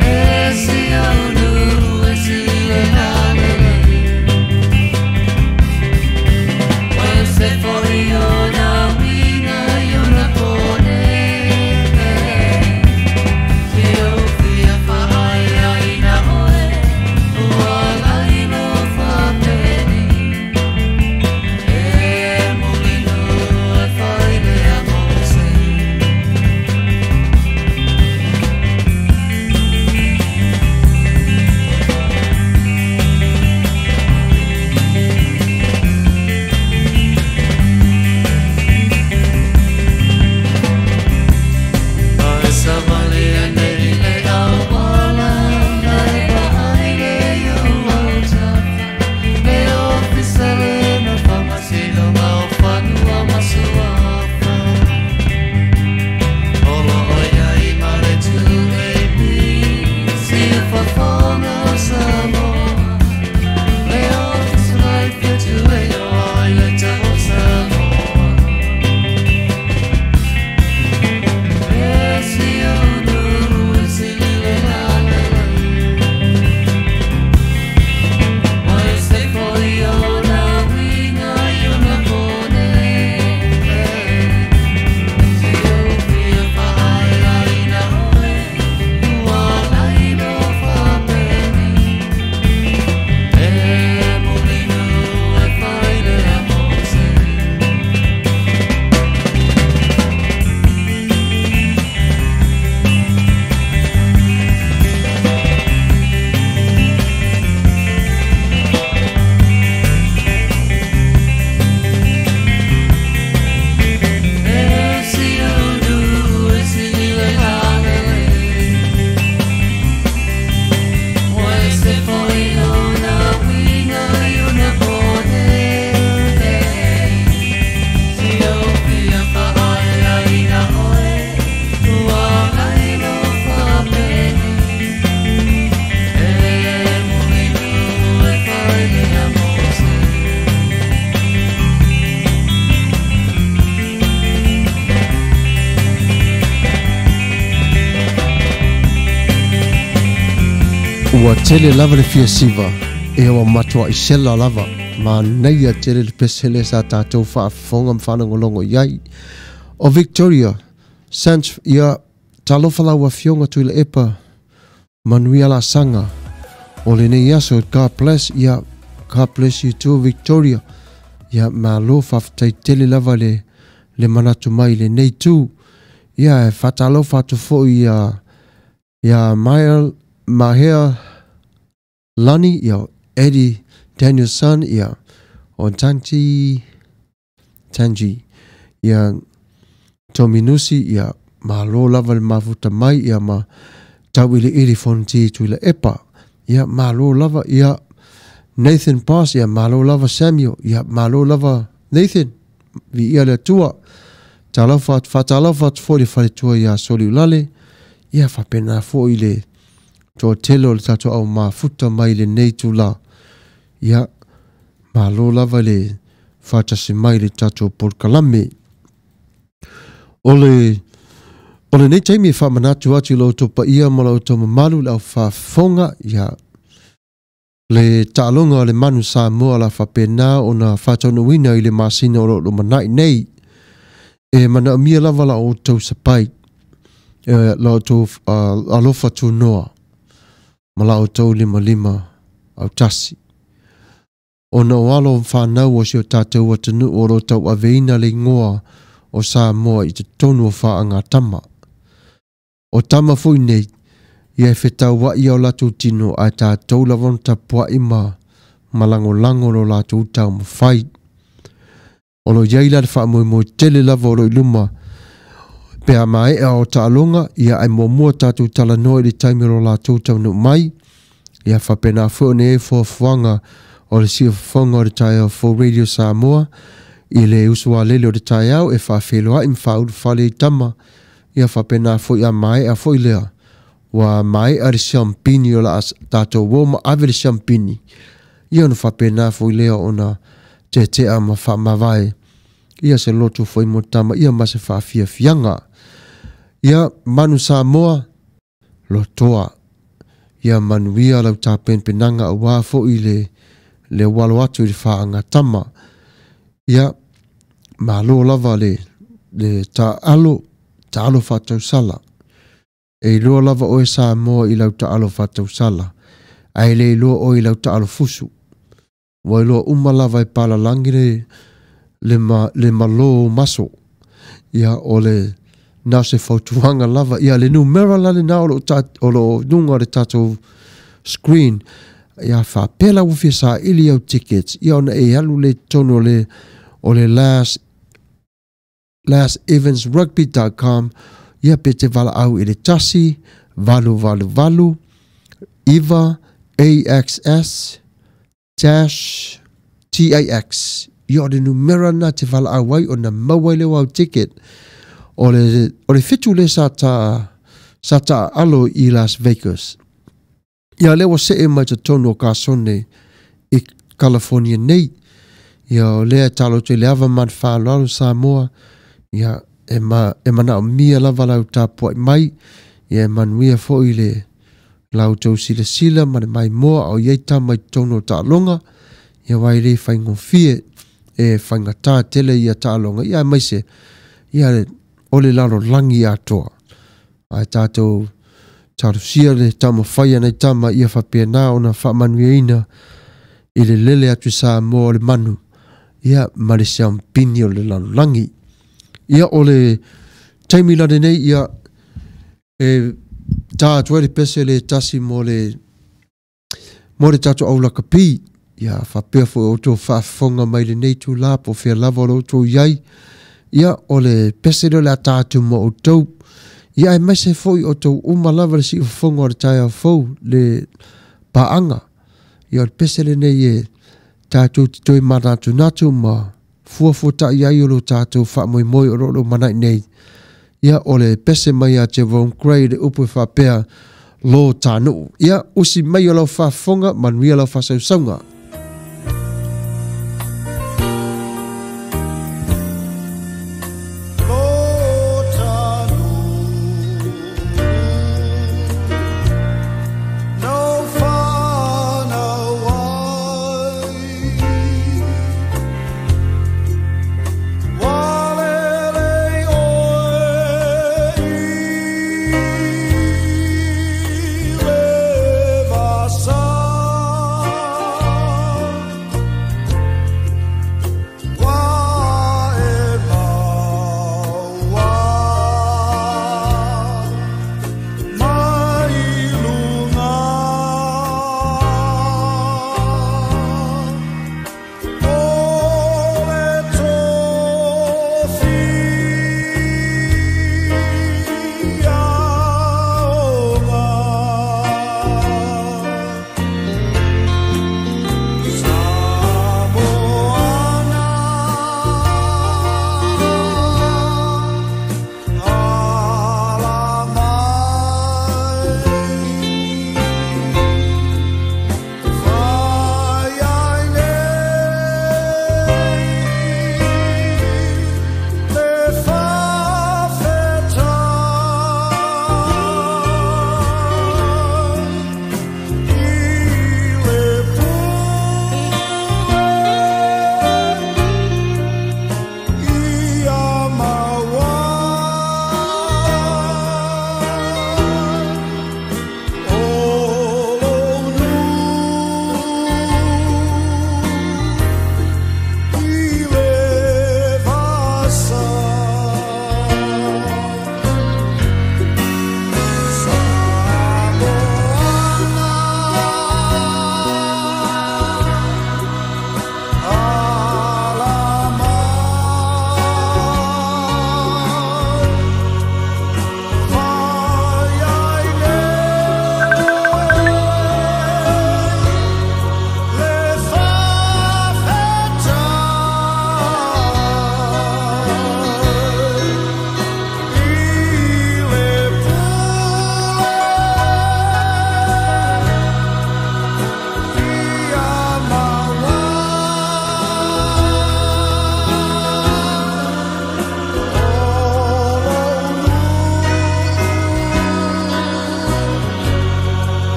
Speaker 6: E si ou nuu e sili le lalelei, o se foi ona uiga i ona pone. Se ou fia faaaiaina oe, ua lailo faapeni. E mulinu e fai lea mo se. Ai savali nei le auala, ai vaai le iu autafa, le ofisa le na faamasino ma o fanua ma suafa. O lo o iai ma le 2AP, si fafoga o Samoa, le ofisa mai fetu e o ai le tau o Samoa. E si ou nuu e sili le lalelei, o se foi ona uiga i ona pone. Se ou fia faaaiaina oe, ua lailo faapeni. E mulinu e fai lea mo se. E si ou nuu e sili le lalelei, o se foi ona uiga i ona pone. Se ou fia faaaiaina oe, ua lailo faapeni. E mulinu e fai lea mo se.
Speaker 1: Ua tele lava le fia siva, e ua matuai sela lava, manaia tele le pese lea sa tatou faafofoga ma faalogologo i ai. O Victoria Sands, ia talofa lau afioga Tuilaepa, manuia laasaga o lenei aso. God bless, ia God bless you too Victoria. Ia malo faafetai tele lava le le manatu mai i lenei itu. Ia e faatalofa atu foi ia ia Mael Mahea Lani, ia, Eddie Danielson, ia, o Tanti, Tangi, ia, Tominusi, ia, malo lava le mafuta mai, ia, ma tauiliili fonti Tuilaepa, ia, malo lava, ia, Nathan Boss, ia, malo lava Samuel, ia, malo lava Nathan, viia le Atua. Talofa atu, faatalofa atu foi i le faletua iā Soliulale, ia, faapena foi i le toatele o le tatou au mafuta mai lenei itulā. Ia, malo lava le faatasi mai i le tatou polokalame. O le o lenei taimi e faamanatu atu i lo outou paia ma lo outou mamalu le au faafofoga, ia, le taaloga o le Manu Samoa la faapena ona faataunuuina i le masina o lo o lumanai nei. E manaomia lava la outou sapai, la outou alofa tunoa ma la outou limalima autasi. Ona o alo ma fanau o si o tatou atunuu o lo o tauaveina le igoa o Samoa i totonu o faagatama. O tama foi nei, ia e fetauai a o latou tino ae tatou lava ona tapuai ma ma lagolago lo latou taumafai. O lo o i ai la le faamoemoe tele lava o lo o i luma pe a maea o taaloga, ia ae muamua tatou talanoa i le taimi o lo latou taunuu mai, ia faapena foi ona i ai fuafuaga o le siufofoga o le taeao fou Radio Samoa i le usualele o le taeao e faafeiloai ma faaulufale i tama, ia faapena foi a maea foi lea ua maea le siampini o le a tatou o ma ave le siampini, ia ona faapena foi lea ona tetea ma faamavae ia se loto foi mo tama ia ma se faafiafiaga. Ia manu Samoa, lotoa. Ia manuia lau tapenpenaga aua foi le le alo atu i le faagatama. Ia malo lava le le taaalo, taalo faatausala. E iloa lava oe Samoa i lau taalo faatausala, ae le iloa oe i lau taalo fusu. Ua iloa uma lava e palalagi le le ma le malo maso. Ia o le na o se fautuaga lava. Ia le numera la lena o lo o ta o lo o luga o le tatou screen. Ia faapea la ua fia saili au tickets, ia ona e alu lea i totonu o le o le last lasevansrugby.com, ia pe te valaau i le 1 8 8 8 9 AXS dash TAX. Ia o le numera lena te valaau ai ona maua ai lea o au ticket. O le, o le 7 lea sa ta, sa taaalo i Las Vegas. Ia lea ua see mai totonu o Kasone i California nei. Ia o lea e talo atu i le ava ma le faaaloalo Samoa, ia e, ma, e manaomia lava lau tapuai mai, ia e manuia foi le la outou silasila ma le maimoa a o i ai tama i totonu o taaloga, ia aua e le faigofie, e faigata tele ia taaloga, ia aemaise ia o le lalolagi atoa. Ae tatou talosia le taumafai a nai tama ia faapena ona faamanuiaina i le lele atu i Samoa o le manu, ia ma le siampini o le lalolagi. Ia o le taimi la lenei, ia e tā atu ai le pese le tasi mo le mo le tatou au lakapi. Ia faapea foi o outou faafofoga mai lenei itulā po o fea lava o lo outou i ai. Ia o le pese lea o le a tā atu mo outou. Ia aemaise foi outou uma lava le siufofoga o le taeao fou le paaga. Ia o le pese lenei e tatou te toe manatunatu ma fuafuata'i ai o lo tatou faamoemoe o lo o lumanai nei. Ia, o le pese mai a Jerome Grey le upu e faapea, Lo tānu'u. Ia, usi mai o lau faafofoga, manuia lau faasausauga.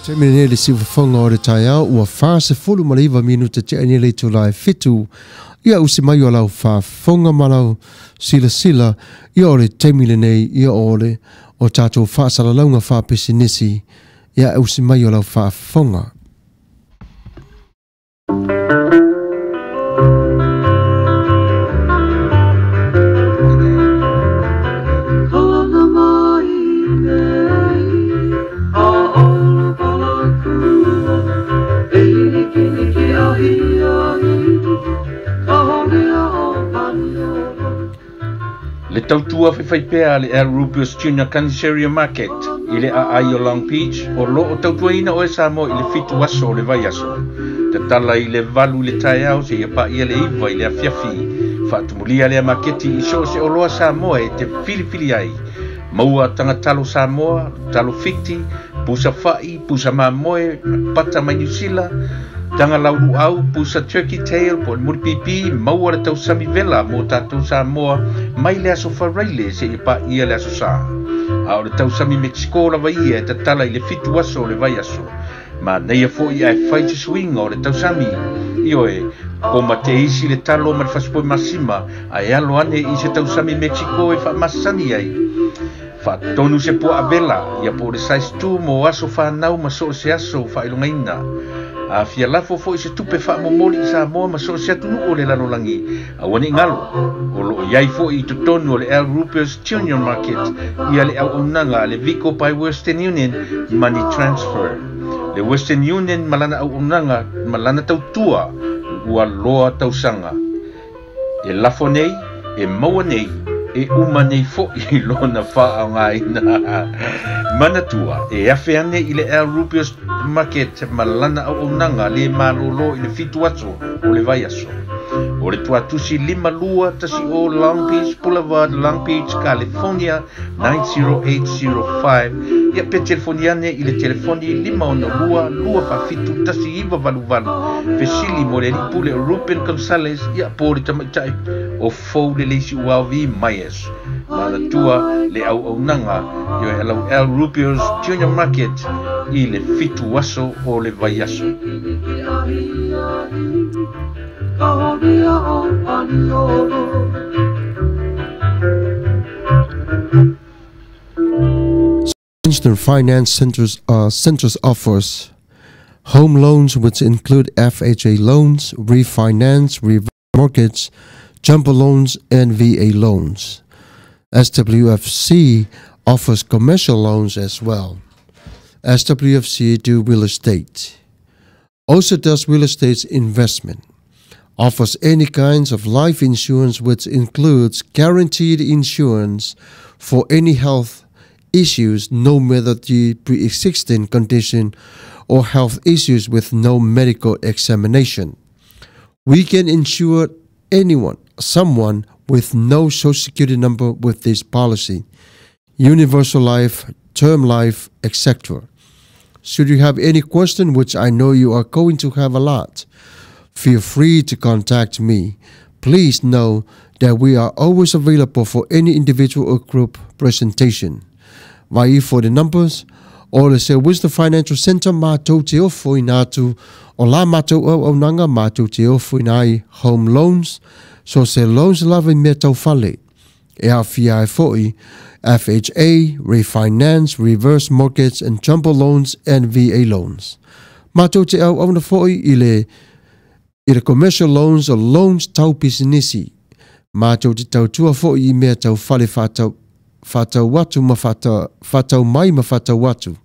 Speaker 1: Taimi lenei le siufofoga o le taeao ua 49 minute tea nei le itula e 7 ia usi mai o lau faafofoga ma lau silasila ia o le taimi lenei ia o le o tatou faasalalauga faapisinisi ia usi mai o lau faafofoga.
Speaker 7: Le tautua faifaipea a le Al Rubius Junior Caniceria Market i le aai o Long Beach o lo o tautuaina oe Samoa i le 7 aso o le vaiaso. Tatala i le 8 i le taeao seia paia le 9 i le afiafi. Faatumulia lea maketi i so o se oloa Samoa e te filifili ai. Maua tagatalo Samoa, talo fiti, pusa fa'i, pusa mamoe, pata mai Niu Sila, taga lauluau, pusa turkey tail po o le mulipipi, maua le tausami vela mo tatou Samoa mai le aso Faraile seia paia le aso Sa. A o le tausami Mexico lava ia e tatala i le 7 aso o le vaiaso. Manaia fo'i ae fai se suiga o le tausami. Ioe, koma te isi le talo ma le fasipoe masima, ae alo ane i se tausami Mexico e faamasani ai. Faatonu se puaa vela, ia po o le size 2 mo aso whanau ma so o se aso faailogaina. A fia lafo fo'i se tupe faamomoli i Samoa ma so o se atunuu o le lalolagi. Aua ne i galo, o loo iai fo'i i totonu o le Al Rubius Junior Market ia le auaunaga a le Vico by Western Union Money Transfer. Le Western Union ma lana auaunaga ma lana tautua ua loa tausaga. E lafo nei, e maua nei, e uma nei fo'i lona faaaogaina. Manatua, e afe ane i le Al Rubius Market ma lana auaunaga le malōlō i le 7 aso o le vaiaso. O le tuatusi 5210 Long Beach Boulevard, Long Beach, California 90805. Ia pe telefoni ane i le telefoni 562 247 1988. Fesili mo le alii pule o Ruben Gonzalez ia po o le tamaitai o fou le leisi uaovi Myers. Manatua le auaunaga ioe alau Al Rubius Junior Market i le 7 aso o le vaiaso.
Speaker 1: Instant Finance Centers offers home loans, which include FHA loans, refinance, reverse mortgage, jumbo loans, and VA loans. SWFC offers commercial loans as well. SWFC do real estate. Also does real estate investment. Offers any kinds of life insurance, which includes guaranteed insurance for any health issues, no matter the pre-existing condition or health issues with no medical examination. We can insure anyone, someone with no social security number with this policy. Universal life, term life, etc. Should you have any question, which I know you are going to have a lot, feel free to contact me. Please know that we are always available for any individual or group presentation. Vai for the numbers, o le se Wisdom Financial Center matou te ofo ina atu o la matou auaunaga matou te ofo ina ai home loans, so se loans lava i mea tau fale. E aafia ai fo'i FHA, refinance, reverse mortgage and jumbo loans and VA loans. Matou te auauna fo'i i le commercial loans o loans tau pisinisi. Matou te tautua fo'i i mea tau fale whatau atu ma whatau mai ma whatau atu.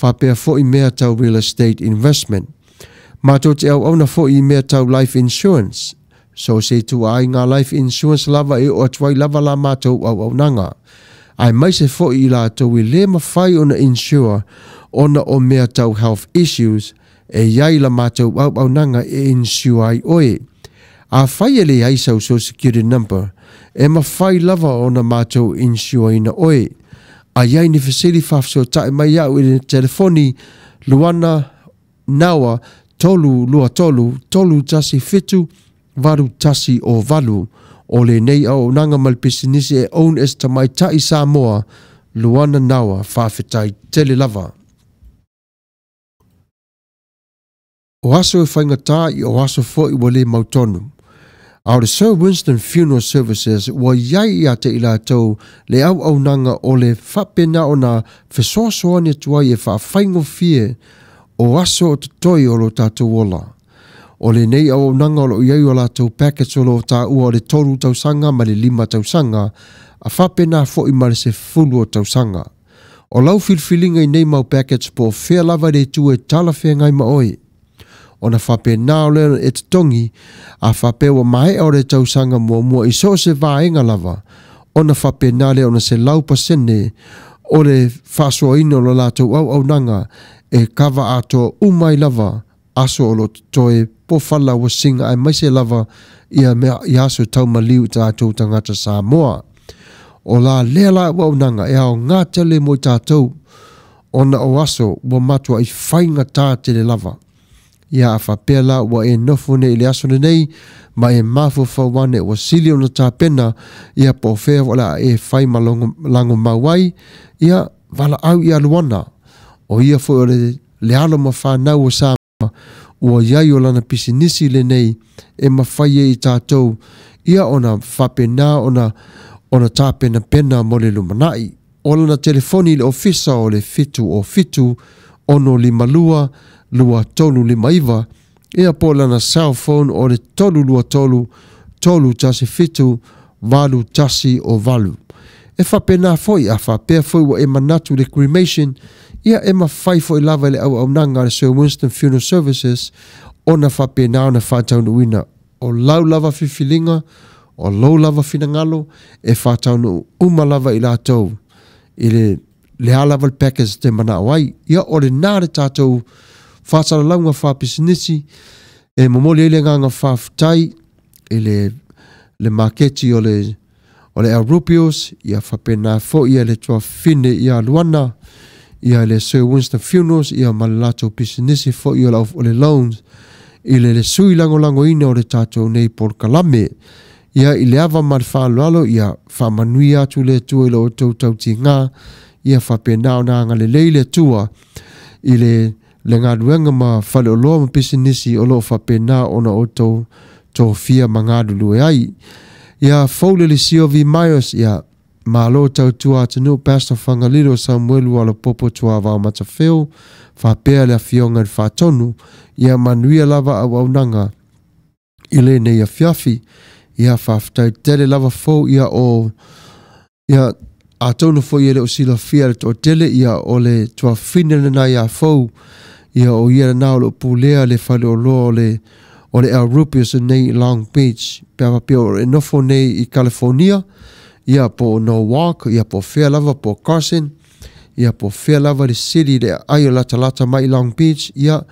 Speaker 1: Whapea fo'i mea tau real estate investment. Mātou te auauna fo'i i mea tau life insurance. So se tu ai ngā life insurance lava e o atuai lava la mātou auaunaga. Ai mai se fo'i i lātou i le mawhai ona insure ona o mea tau health issues e iai la mātou auaunaga e insure ai oe. A whai ele ai sau social security number, e mawhai lava ona mātou insure ina oe. A iai ni fesili whawhisotae mai au i le telefoni Luana Nawa 3 2 3 3 1 7 8 1 o 8. O le nei auaunaga ma le pisinisi e own e se tamaitai Samoa Luana Nawa whawhetai tele lava. O aso e faigata ia o aso foi ua le mautonu. A o le Sir Winston Funeral Services ua i ai ia te i latou le auaunaga o le faapena ona fesoasoani atu ai e faafaigofie o aso o totoe o lo tatou ola. O lenei auaunaga o lo o i ai o latou packets o lo o taua o le 3 tausaga ma le 5 tausaga a faapena foi ma le 10 o tausaga. O lau filifiliga i nei mau packets po o fea lava le itu e talafeagai ma oe. Ona faapena o lea e totogi, a faapea ua maea o le tausaga muamua i so o se vaega lava, ona faapena lea ona 100% o le faasoaina o lo latou auaunaga e kava atoa uma ai lava aso o lo o totoe po fala ua siga aemaise lava ia mea i aso taumaliu i tatou tagata Samoa. O la lea la auaunaga e aoga tele mo i tatou ona o aso ua matuai faigata tele lava. Ia a faapea la ua e nofo nei i le aso lenei ma e mafaufau ane ua sili ona tapena ia po o fea o le a e fai ma lagomau ai, ia valaau ia Luana. O ia foi o le alo ma fanau o Samoa ua i ai o lana pisinisi lenei e mafai ai i tatou ia ona faapena ona tapenapena mo le lumanai. O lana telefoni i le ofisa o le 707 652 2359, ia po o lana cell phone o le 323 317 8108. E faapena foi, a faapea foi ua e manatu i le cremation, ia e mafai foi lava i le auaunaga a le Sir Winston Funeral Services ona faapena ona faataunuuina. O lau lava filifiliga, o lou lava finagalo, e faataunuu uma lava i latou i le a lava le package te manao ai. Ia o lena le tatou faasalalauga faapisinisi e momoli ai le agaga faafetai i le maketi o le El Rubios, ia faapena foi ia le tuafafine ia Luana, ia le Sir Winston Funerals, ia ma le latou pisinisi foi o le loans i le sui lagolagoina o le tatou nei polokalame. Ia i le ava ma le faaaloalo, ia faamanuia atu le Atua i lo outou tautiga, ia faapena ona agalelei le Atua i le galuega ma faleoloa ma pisinisi o lo o faapena ona outou tofia ma galulue ai. Ia fou le lisio V. Myers, ia malo tautua atunuu Pastor Fagalilo Samuelu Alapopo Tuavao Matafeo, faapea le afioga i le Faatonu, ia manuia lava auaunaga i lenei afiafi. Ia faafetai tele lava fou ia o ia atonu foi e le o silafia le toatele ia o le tuafafine lena ia fou, ia o ia lena o lo o pulea le faleoloa o le El Rubius nei i Long Beach, pe a faapea o e nofo nei i California, ia po o Norwalk, ia po o fea lava, po o Carson, ia po o fea lava le city le aai o latalata mai i Long Beach, ia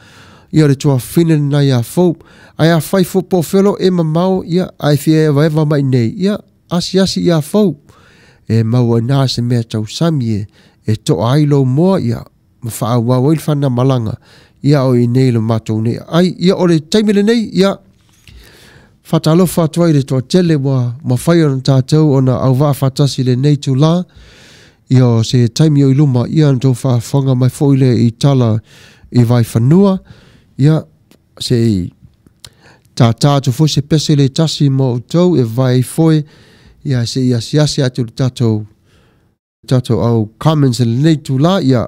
Speaker 1: o le tuafafine lena ia fou. Ae a fai fo po o fea lo e mamao, ia ae fia evaeva mai nei, ia asiasi ia fou. E maua ina se mea tausami e toa ai lou moa, ia ma faaauau ai le fanamalaga, ia o i nei le matou nei ai. Ia o le taimi lenei, ia faatalofa atu ai le toatele ua mafai ona tatou ona auvaa faatasi lenei tula. Ia o se taimi o i luma, ia na tou faafofoga mai foi le i tala i Vaifanua, ia se i tātā atu foi se pese le tasi mo outou e vai ai foi, ia se i asiasi atu le tatou au comments i lenei tula. Ia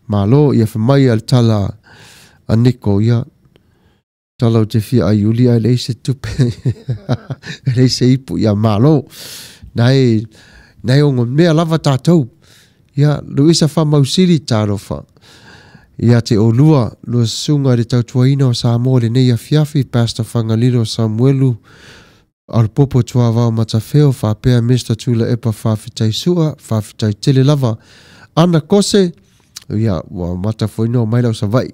Speaker 1: malo, ia whamai a le tala a Niko, ia tala o te fia ai uli ai lei se tupe, lei se ipu, ia malo. Nai ongo mea lava tātou. Ia Luisa Whamausili tārofa. Ia te olua, lua sunga le tautuaina o Samoa le nei afiafi, Pastor Fagalilo Samuelu, Alapopo Tuavao Matafeo, faapea Mr. Tula Epa faafetai sua, faafetai tele lava. Ana Kose, ia ua matafoinoa mai lau Savaii.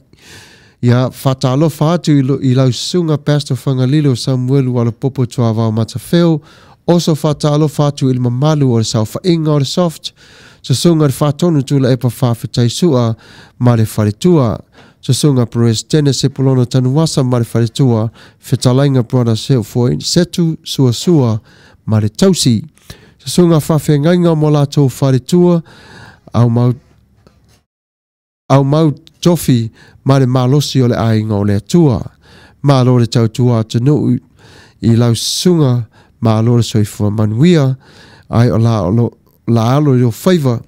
Speaker 1: Ia faatalofa atu i lau susuga Pastor Fagalilo Samuelu Alapopo Tuavao Matafeo, oso faatalofa atu i le mamalu o le saofaiga o le soft, susuga le faatonu Tula Epa faafetai sua ma le faletua, susuga President Sepulona Tanuasa ma le faletua, fetalaiga Brother Seufoi Setu Suasua ma le tausi, susuga faafeagaiga mo latou faletua, au mau tofi ma le malosi o le aiga o le Atua. Malo le tautua atunuu i lau susuga, malo le soifua manuia, ae o la o la alo i o faiva,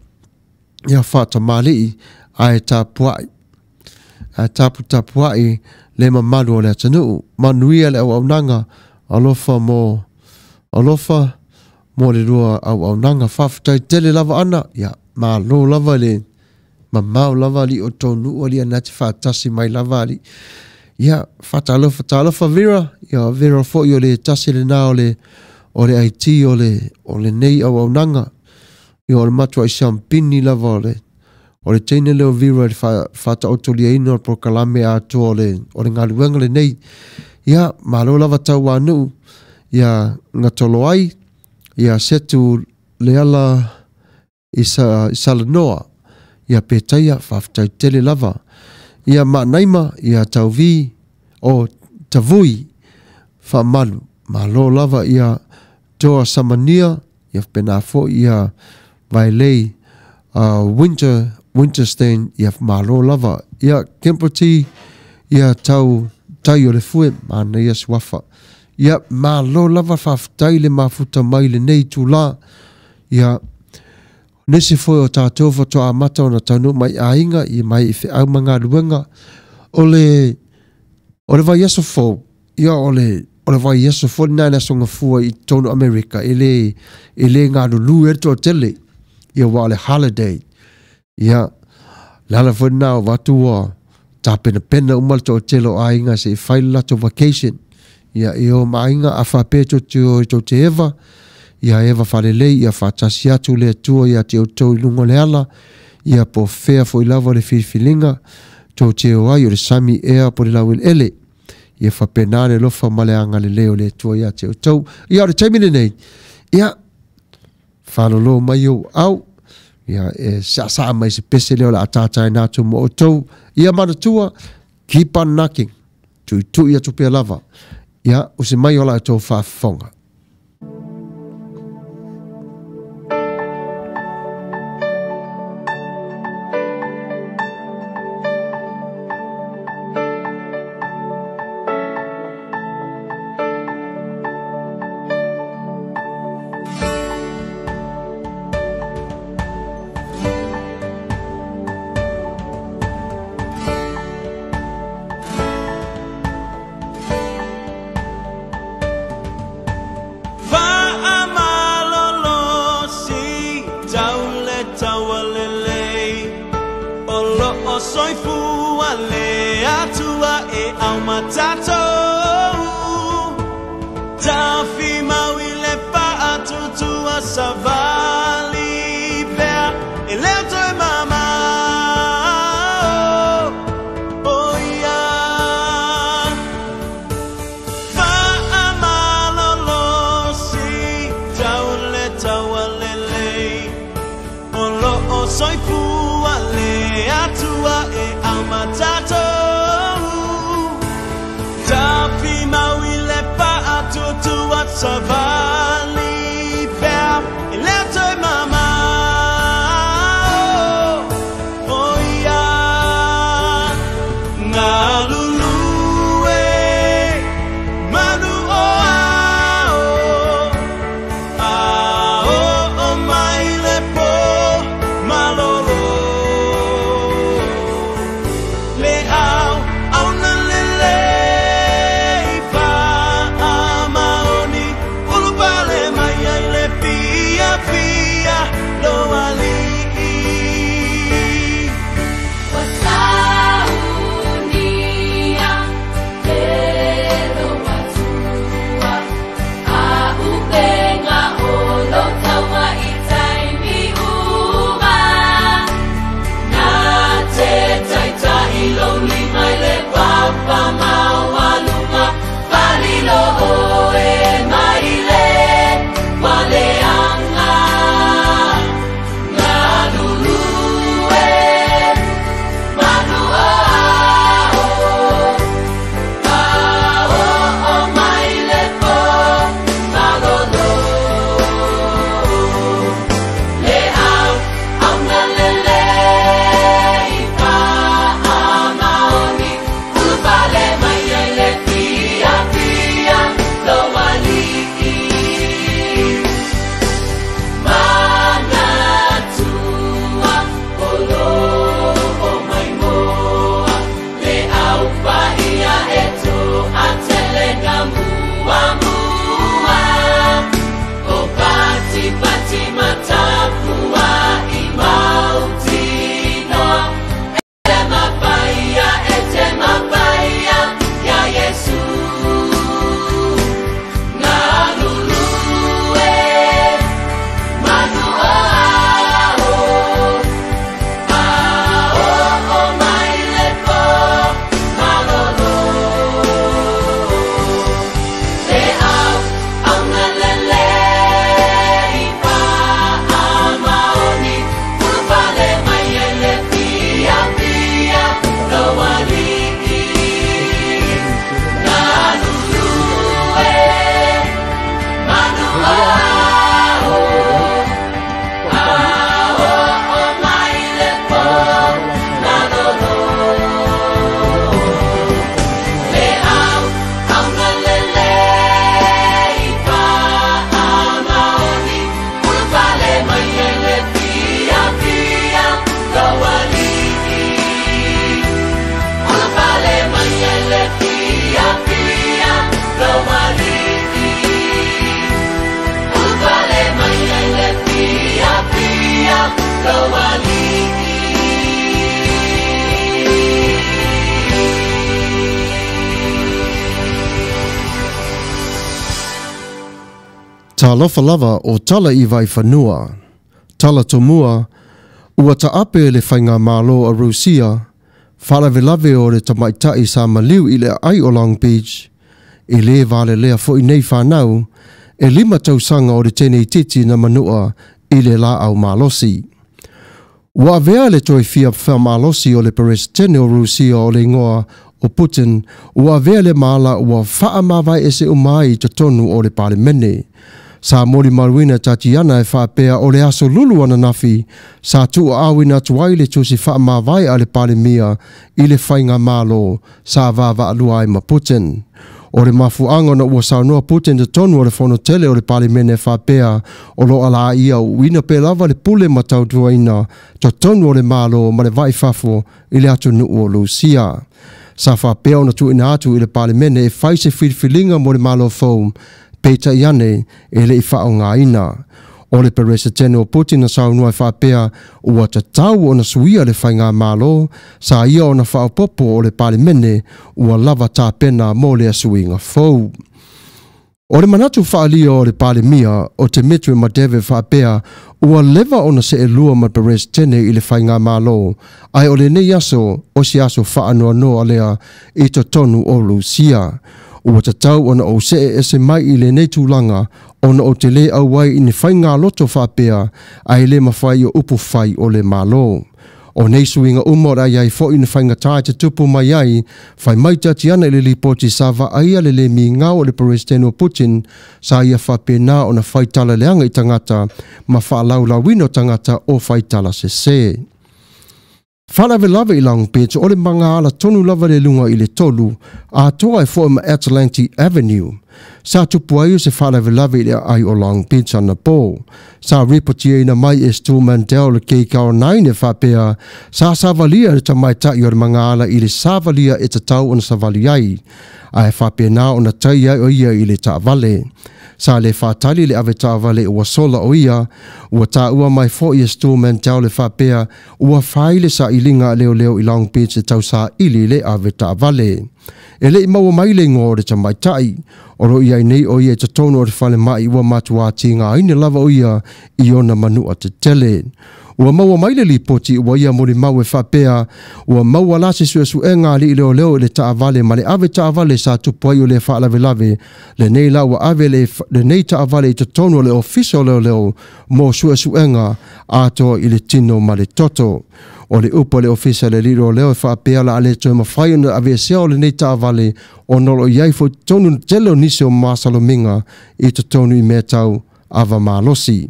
Speaker 1: ia faatamali'i ae tapuai. Ae taputapuai le mamalu o le atunuu. Manuia le auaunaga, alofa mo alofa mo le lua auaunaga. Faafetai tele lava ana, ia malo lava le mamao lava alii o tou nuu alii ana te faatasi mai lava alii. Ia, faatalofa talofa Vera, ia Vera foi o le tasi lena o le o le IT o le o lenei auaunaga. Ia o le matuai siampini lava o le o le teine lea o Vera i le faataotoliaina o le polokalame atoa o le o le galuega lenei. Ia, malo lava tauanuu, ia gatoloai, ia setu leala i sa i Salanoa, ia Petaia, faafetai tele lava. Ia Maanaima, ia Tauvi, o Tavui, faamalu, malo lava ia Toa Samania, ia faapena foi ia Vailei Winter Winterstein, ia malo lava. Ia Kemplety, ia Tau Tai o le Fue, manaia suafa. Ia malo lava faafetai le mafuta mai lenei itulā. Ia nisi foi o tatou faatoa amata ona taunuu mai aiga i mai i feau ma galuega o le o le vaiaso fou, ia o le o le vaiaso foi lena i le Aso Gafua i totonu o Amerika e le e le galulue ai le toatele, ia aua o le holiday. Ia, le ala foi lena o avatu ua tapenapena uma le toatele o aiga se i fai le latou vacation. Ia, e o ma aiga, a faapea tou te o tou te eva, ia eva faalelei, ia faatasi atu le Atua ia te outou i luga o le ala, ia po o fea foi lava le filifiliga tou te o ai, o le sami ea po o le laueleele. Ia faapena le alofa ma le agalelei o le Atua ia te outou. Ia, o le taimi lenei, ia, faalolo mai ou au, ia, e saasaa mai se pese lea o le a tataina atu mo outou. Ia manatua, keep on knocking, tuitui atu pea lava. Ia, usi mai o la outou faafofoga. Talofa lava o tala i vaifanua. Tala tomua, ua ta'ape le faigamālō a Rusia, faalavelave o le tamaita'i sa maliu i le aai o Long Beach, e lē valelea fo'i nei fanau, e 5 tausaga o le teneititi na manu'a i le la'au malosi. Ua avea le toe fia fa'amalosi o le peresetene o Rusia o le igoa o Putin, ua avea le mala ua fa'amavae ese uma ai i totonu o le Palemene. Sa molimauina Tatiana e fa'apea o le aso lulu ananafi sa tu'u'auina atu ai le tusi fa'amavae a le Palemia i le faigamālō sa vaavaalua ai ma Putin. O le mafu'aga ona ua saunoa Putin totonu o le fono tele o le Palemene fa'apea o lo alā ia u'uina pe lava le pule ma tautuaina totonu o le Mālō ma le va'ifafo i le atunu'u o Lusia. Sa fa'apea ona tu'uina atu i le Palemene e fai se filifiliga mo le Mālō fou, peita'i ane e le'i fa'aogāina. O le peresetene o Putin na saunoa e fa'apea ua tatau ona suia le faigamālō sa ia ona fa'aopopo o le Palemene ua lava tapena mo le asuiga fou. O le manatu fa'alia o le Palemia o Dmitry Medvedev fa'apea ua leva ona se'elua ma peresetene i le faigamālō, ae o lenei aso o se aso fa'anoanoa lea i totonu o Rusia. Ua tatau ona ou se'e ese mai i lenei tulaga ona o te lē auai i ni faigāloto fa'apea ae lē mafai o upu fai o le Mālō. O nei suiga uma o le ai ai fo'i na faigatā e te tupu mai ai, fai mai Tatiana i le lipoti sa va'aia le lē migao o le peresetene o Putin sa ia fa'apena ona faitala leaga i tagata ma fa'alaulauina o tagata o faitala sesē. Faalavelave i Long Beach o le magaala tonu lava le luga i le 3, atoa e fo'i ma Atlantic Avenue. Sa tupu ai o se faalavelave i le aai o Long Beach anapō. Sa ripotiaina mai e Stu Mandel le KCAL 9 e fa'apea sa savalia le tamaita'i o le magaala i le savalia e tatau ona savali ai, ae fa'apena ona tai ai o ia i le ta'avale. Sa le fa'atali le ave ta'avale ua sola o ia, ua tāua mai fo'i e Stu Mandel le fa'apea ua fai le sa'iliga a leoleo i Long Beach e tausaili le ave ta'avale. E le'i maua mai le igoa o le tamaita'i, o lo i ai nei o ia i totonu o le falema'i ua matuā tigāina lava o ia i ona manu'a tetele. Ua maua mai le lipoti ua ia molimau e fa'apea ua maua la se su'esu'ega ali'i leoleo i le ta'avale ma le ave ta'avale sa tupu ai o le fa'alavelave. Lenei la ua ave lenei ta'avale i totonu o le ofisa o leoleo mo su'esu'ega atoa i le tino ma le toto. O le upu a le ofisa le alii leoleo e fa'apea la a lē toe mafai ona aveesea o lenei ta'avale ona o lo'o i ai fo'i totonu tele o nisi o masalomiga i totonu i mea tau ava malosi.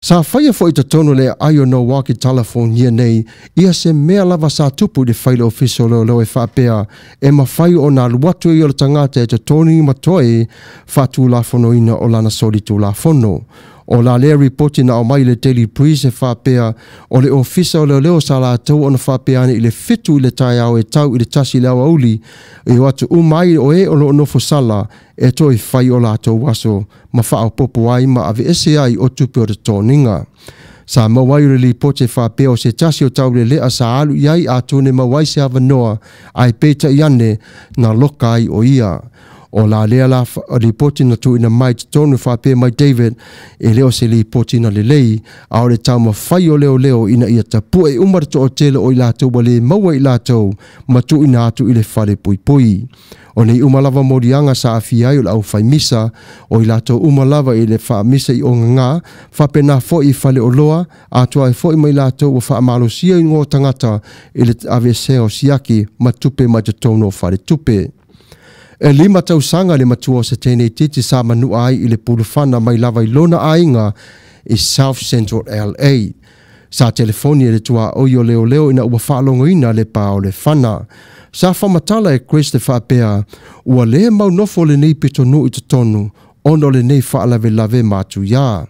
Speaker 1: Sa faia fo'i totonu le aai o Milwaukee California nei ia se mea lava sa tupu i le fai le ofisa o leoleo e fa'apea e mafai ona alu atu ai o le tagata e totoni ma toe fa'atulafonoina o lana soli tulafono. O la lea ripoti na aumai i le Daily Breeze e fa'apea o le ofisa o leoleo sa latou ona fa'apea ane i le 7 i le taeao e tau i le 1 i le aoauli e o atu uma ai o e o lo'o nofo sala e toe fai o latou aso ma fa'aopopo ai ma aveese ai o tupe o totoniga. Sa maua ai o le lipoti e fa'apea o se tasi o taulele'a sa alu i ai atonu e maua ai se avanoa ae peita'i ane na loka ai o ia. O la lea la lipoti na tu'uina mai totonu fa'apea mai David e lē o se lipoti na lelei a o le taumafai o leoleo ina ia tapu'e uma le to'atele o i latou ua lē maua i latou ma tu'uina atu i le fale puipui. O nei uma lava moliaga sa afia ai o le aufaimisa o i latou uma lava i le fa'amisa i ogagā fa'apena fo'i i fale'oloa atoa ai fo'i mai latou ua fa'amalosia i igoa o tagata i le aveesea o siaki ma tupe mai totonu o faletupe. E 5 tausaga le matua o se teneititi sa manu'a ai i le pulufana mai lava i lona aiga i South Central LA. Sa telefoni e le tuā'oi o leoleo ina ua fa'alogoina le pā o le fana. Sa fa'amatala e Chris te fa'apea ua lē maunofo lenei pitonu'u i totonu ona o lenei fa'alavelave matuiā.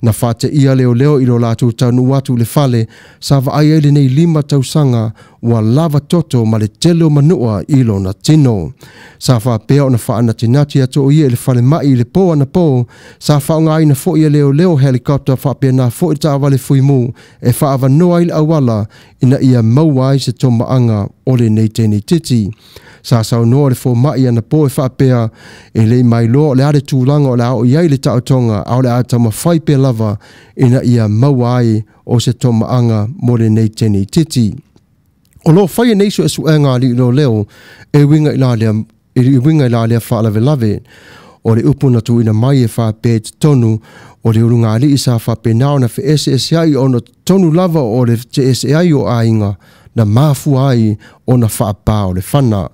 Speaker 1: Na fa'ate'ia leoleo i lo latou taunu'u atu i le fale sa va'ai ai lenei 5 tausaga ua lava toto ma le tele o manua i lona tino. Sa faapea ona faanatinati atu o ia i le falemai i le po anapo, sa faaaogaina foi e leoleo helicopter faapena foi le taavale fuimu e faaavanoa ai le auala ina ia maua ai se tomaaga o lenei teine itiiti. Sa saunoa le fomaʻi anapo e faapea e lei mailoa o le a le tulaga o le a oo i ai le taotoga, a o le a taumafai pea lava ina ia maua ai o se tomaaga mo lenei teine itiiti. O loo faia nei suesuega a alii leoleo e uiga i la lea e uiga i la lea faalavelave. O le upu na tuuina mai e faapea i totonu o le ulugalii sa faapena ona feeseeseai ona totonu lava o le feteeseai o aiga na mafua ai ona faapā o le fana.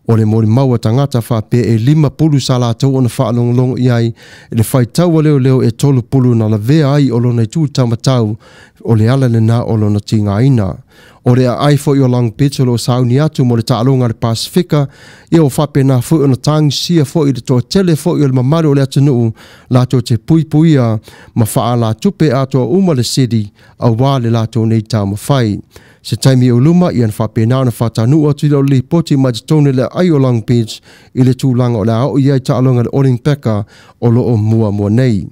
Speaker 1: O le molimau a tagata faapea e 5 pulu sa latou ona faalogologo i ai i le faitau a leoleo e 3 pulu na lavea ai o lona itu taumatau o le ala lena o lona tigaina. O le aai foi o Long Beach o lo o sauni atu mo le taaloga a le Pasefika, ia ua faapena foi ona tagisia foi i le toatele foi o le mamalu o le atunuu latou te puipuia ma faalatupe atoa uma le city aua le latou nei taumafai. Se taimi o luma, ia na faapena ona faataunuu atu i le lipoti mai totonu i le aai o Long Beach i le tulaga o le a oo i ai taaloga a le Olimpeka o lo o muamua nei.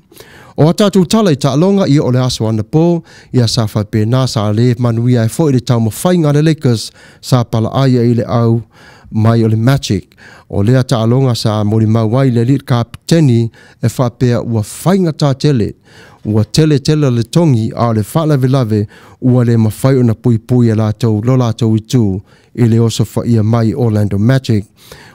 Speaker 1: O a tatou tala i taaloga, ia o le aso anapo, ia sa faapena sa le manuia ai foi le taumafaiga a le Lakers sa palaai ai i le au mai o le Magic. O lea taaloga sa molimau ai le alii kapeteni e faapea ua faigata tele, ua tele tele le togi a o le faalavelave ua le mafai ona puipui e latou lo latou itu i le osofaia mai Orlando Magic.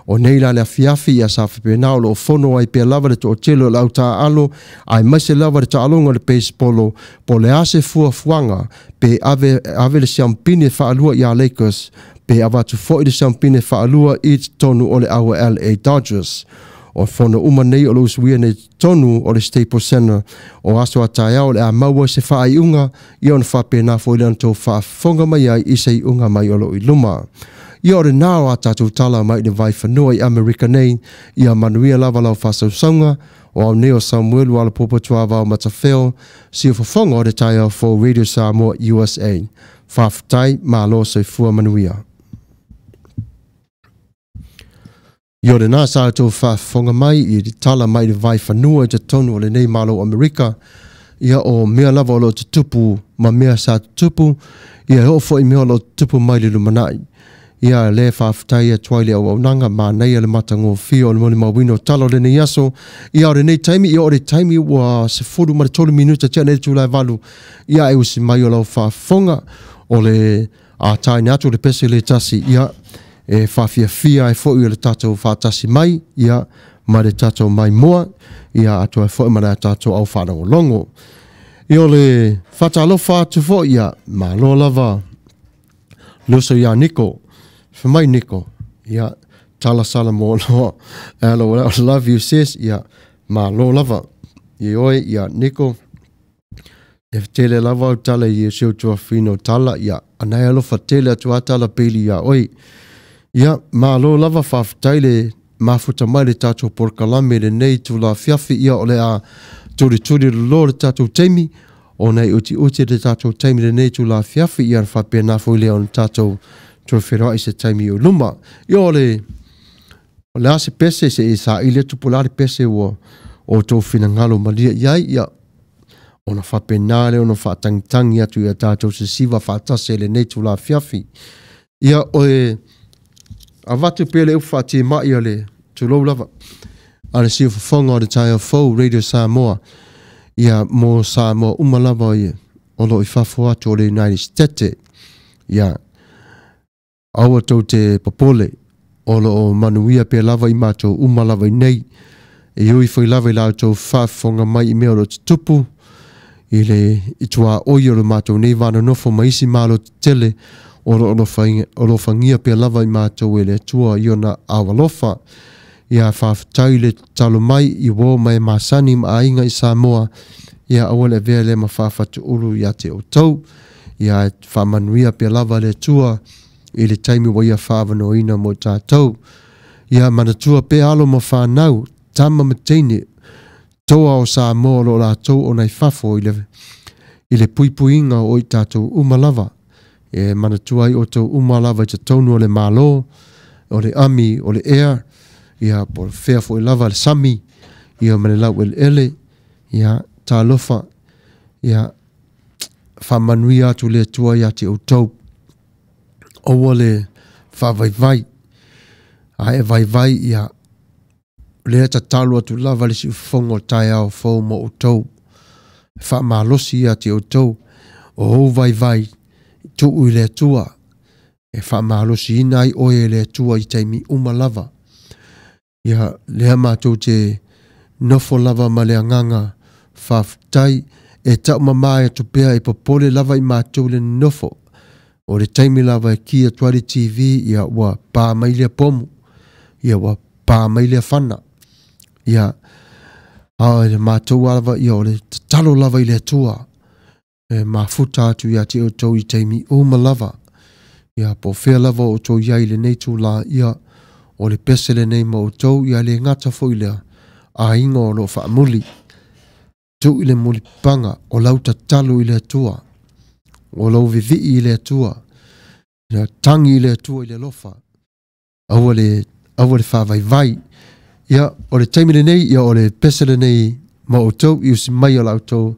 Speaker 1: O nei la le afiafi ia sa faapena o loo fono ai pea lava le toatele o le au taaalo aemaise lava le taaloga o le beisepolo po o le a se fuafuaga pe ave ave le siampine faalua iā Lakers pe avatu foi le siampine faalua i totonu o le au a LA Dodgers. O fono uma nei o lo o usuia nei totonu o le Staples Center o aso a taeao o le a maua se faaiuga ia ona faapena foi lea ona tou faafofoga mai ai i se iuga mai o loo i luma. Ia o lenā o a tatou tala mai i le vaifanua i Amerika nei, ia manuia lava lau faasausauga, o au nei o Samuelu Alapopo Tuavao Matafeo, siufofoga o le taeao fou Radio Samoa USA. Faafetai, malo soifua manuia. Ia o lenā sa outou faafofoga mai i le tala mai le vaifanua i totonu o lenei Malo o Amerika, ia o mea lava o lo o tutupu ma mea sa tutupu, ia e oo foi mea o lo o tutupu mai le lumanai. Ia lea e faafetai atu ai le auaunaga, manaia le matagofie o le molimauina o tala o lenei aso. Ia o lenei taimi, ia o le taimi ua 13 minuta tea nei le itula e 8, ia e usi mai o lau faafofoga o le ataina atu o le pese le tasi, ia e faafiafia ai foi o le tatou faatasi mai, ia ma le tatou maimoa, ia atu ai foi ma le tatou au faalogologo. Ia o le faatalofa atu foi, ia malo lava le uso iā Niko. Fai mai Niko, ia tala sala mo loa. LOL, love you sis, ia malo lava. I oe, ia Niko, e tele lava au tala i si ou tuafafine o tala, ia anai alofa tele atu a tala pili iā oe. Ia, malo lava, faafetai le mafuta mai le tatou polokalame i lenei itula afiafi, ia o le a tulituli loloa le tatou taimi, ona e utiuti le tatou taimi i lenei itula afiafi, ia ona faapena foi lea ona tatou toe feiloai i se taimi o luma. Ia o le o le a se pese se i saili atu po o le a le pese ua outou finagalo malie i ai, ia ona faapena lea ona faatagitagi atu i a tatou sesiva faatasi i lenei itula afiafi. Ia o e avatu pea le upu faatimai a le tulou lava a le siufofoga o le taeao fou Radio Samoa, ia mo Samoa uma lava ia o lo o i fafo atu o le United States. Ia aua tou te popole, o lo o manuia pea lava i matou uma lava i nei, e ui foi lava i la outou faafofoga mai i mea o lo o tutupu i le ituaoi o lo matou nei va nonofo ma isi malo tetele o lo o alofagia pea lava i matou e le Atua i ona ao alofa. Ia faafetai le tatalo mai i uo ma e masani ma aiga i Samoa, ia aua le avea lea ma faafatuulu ia te outou. Ia faamanuia pea lava le Atua i le taimi ua ia faaavanoaina mo tatou. Ia manatua pea alo ma fanau, tama ma teine, toa o Samoa o lo o latou ona i fafo i le i le puipuiga o i tatou uma lava. E manatua ai outou uma lava i totonu o le Malo, o le ami, o le ea, ia po o fea foi lava le sami, ia ma le laueleele, ia talofa, ia faamanuia atu le Atua ia te outou. Aua le faavaivai, a e vaivai, ia lea tatalo atu lava le siufofoga o le taeao fou mo outou. E faamalosi ia te outou, o ou vaivai, tuu i le Atua, e faamalosiina ai oe e le Atua i taimi uma lava. Ia lea matou te nofo lava ma le agaga faafetai, e taumama atu pea e popole lava i matou le nofo. O le taimi lava e ki atu ai le TV, ia ua pa mai lea pomu, ia ua pa mai lea fana. Ia, a o le matou lava, ia o le tatalo lava i le Atua, e mafuta atu ia te outou i taimi uma lava. Ia, po o fea lava o outou i ai i lenei itulā, ia, o le pese lenei ma outou, ia le gata foi lea, aiga o lo o faamuli. Tuu i le mulipaga o lau tatalo i le Atua, o lau vivii i le Atua, ia tagi i le Atua i le alofa, aua le, aua le faavaivai. Ia, o le taimi lenei, ia o le pese lenei ma outou i usi mai o la outou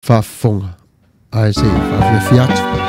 Speaker 1: faafofoga. Ae se i faafiafia atu.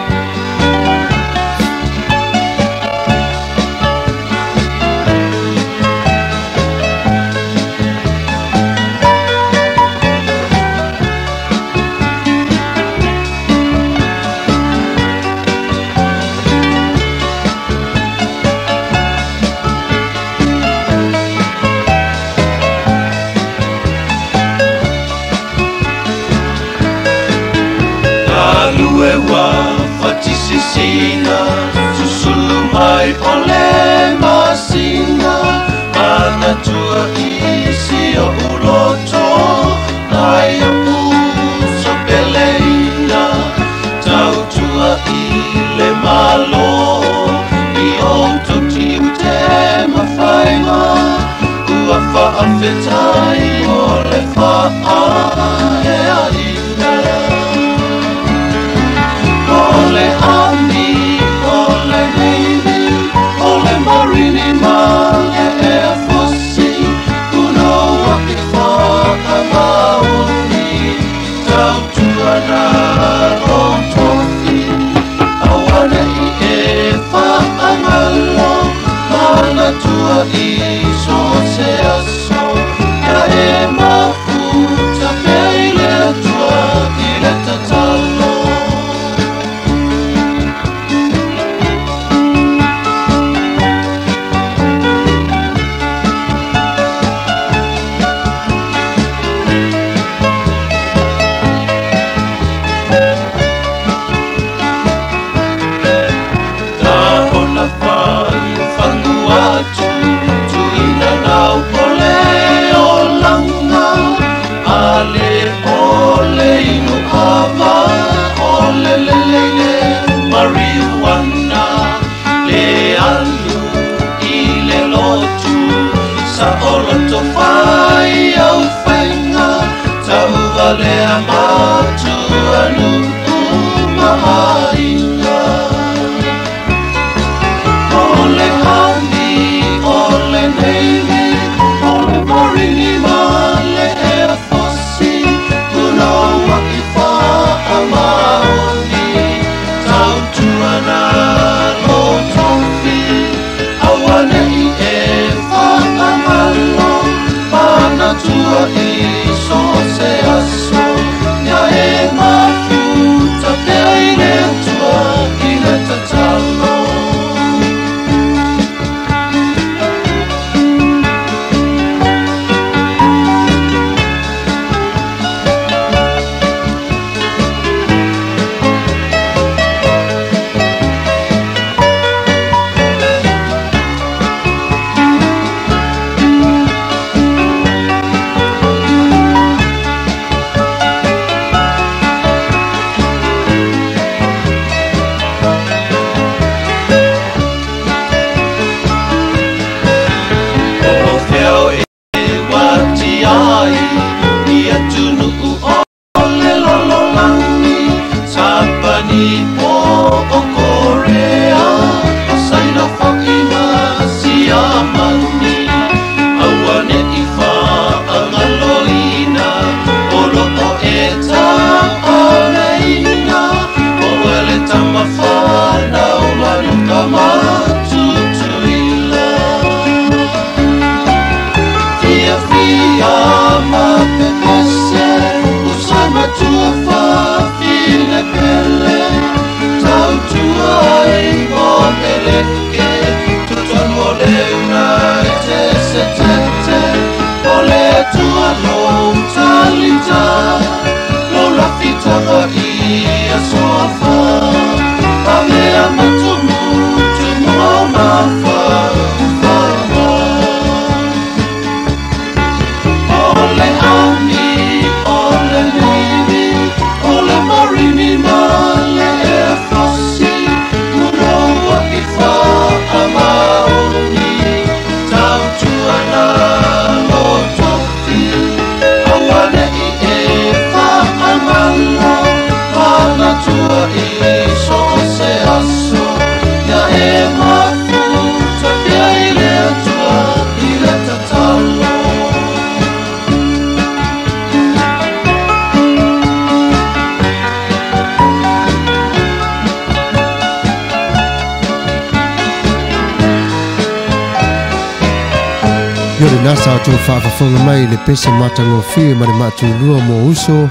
Speaker 1: Ia lenā sa outou faafofoga mai i le pese matagofie ma le maatulua mo uso,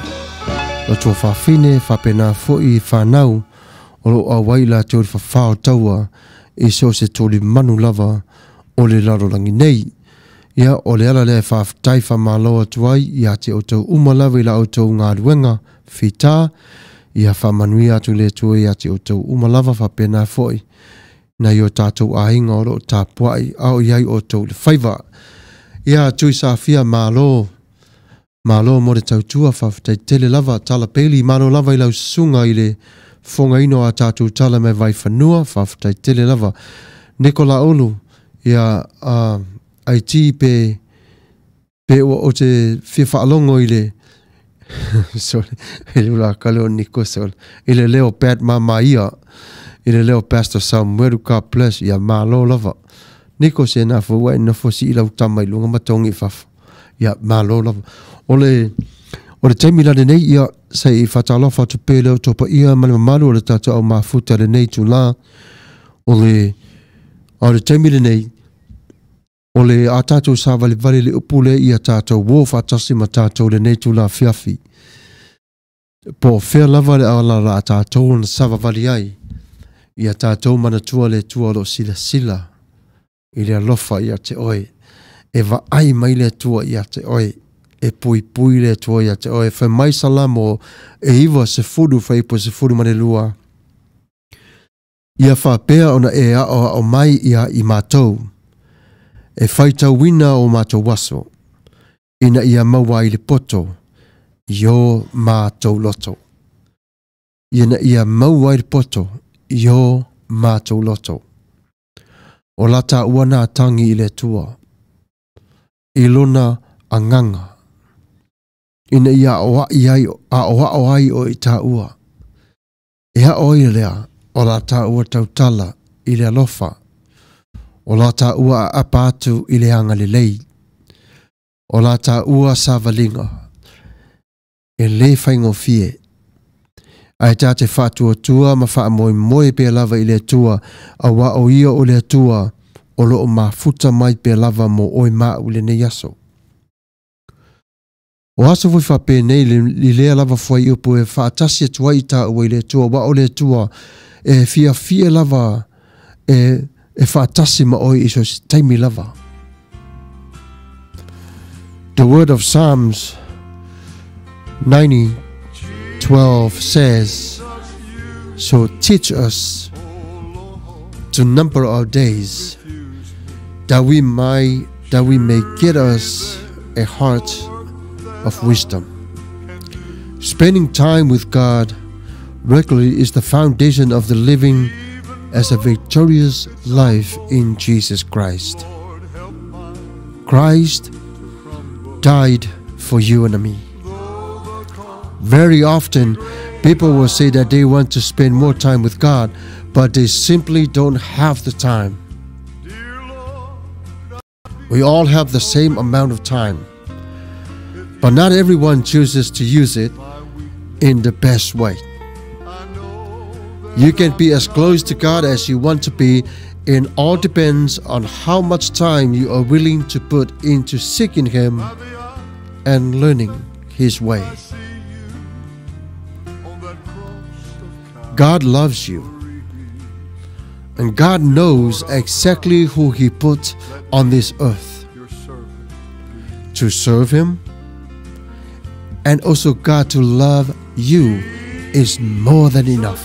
Speaker 1: o tuafafine faapena foʻi fanau o loo auai latou i le fafā o taua i so o se tolimanu lava o le lalolagi nei. Ia, o le ala lea e faafetai faamalo atu ai ia te outou uma lava i la outou galuega fitā. Ia faamanuia atu le Atua ia te outou uma lava faapena foʻi nai o tatou aiga o loo tapuai a o i ai outou i le faiva. Ia, Tui Safia, malo, malo mo le tautua, faafetai tele lava. Tala Bailey, malo lava i lau susuga i le fofogaina o a tatou tala mai Vaifanua, faafetai tele lava. Niko Laulu, ia, IT pe pe ua ou te fia faalogo i le sorry, i le ula kale o Niko sorry, i le leo Pat Mamaia, i le leo Pastor Samuelu, God bless, ia malo lava. Niko se na fo ua e nofo si i lau tama i luga ma tongi i fafo. Ia malo lava. O le o le taimi la lenei ia se i faatalofa atu pea i le outou paia ma le mamalu o le tatou au mafuta i lenei itulā o le a o le taimi lenei o le a tatou savalivali i le upu lea ia tatou uō faatasi ma tatou i lenei itula afiafi. Po o fea lava le ala o le a tatou ona savavali ai, ia tatou manatua le Atua o lo o silasila i le alofa ia te oe. E vaai mai le Atua ia te oe. E puipui le Atua ia te oe. Fai mai Salamo e 90 fuaiupu 12, Ia faapea ona e aoao mai ia i matou, e faitauina o matou aso, ina ia maua ai le poto i o matou loto. Ina ia maua ai le poto i o matou loto. O la taua na tagi i le Atua, i lona agaga, ina ia aoai ai, aoao ai o i taua. E aʻo ai lea o la tāua tautala i le alofa, o la tāua aapa atu i le agalelei, o la tāua savaliga e lē faigofie. Ae tā te faatuatua ma faamoemoe pea lava i le Atua, auā o Ia o le Atua o lo o mafuta mai pea lava mo oe ma au i lenei aso. O aso foi faapenei i lea lava fuaiupu e faatasi atu ai i tāua i le Atua, aua o le Atua e fiafia lava e, e faatasi ma oe i so se taimi lava. The word of Psalms 90:12 says, So teach us to number our days, that we might that we may get us a heart of wisdom. Spending time with God regularly is the foundation of the living as a victorious life in Jesus Christ. Christ died for you and me. Very often, people will say that they want to spend more time with God, but they simply don't have the time. We all have the same amount of time, but not everyone chooses to use it in the best way. You can be as close to God as you want to be. It all depends on how much time you are willing to put into seeking Him and learning His way. God loves you. And God knows exactly who He put on this earth to serve Him. And also, God to love you is more than enough.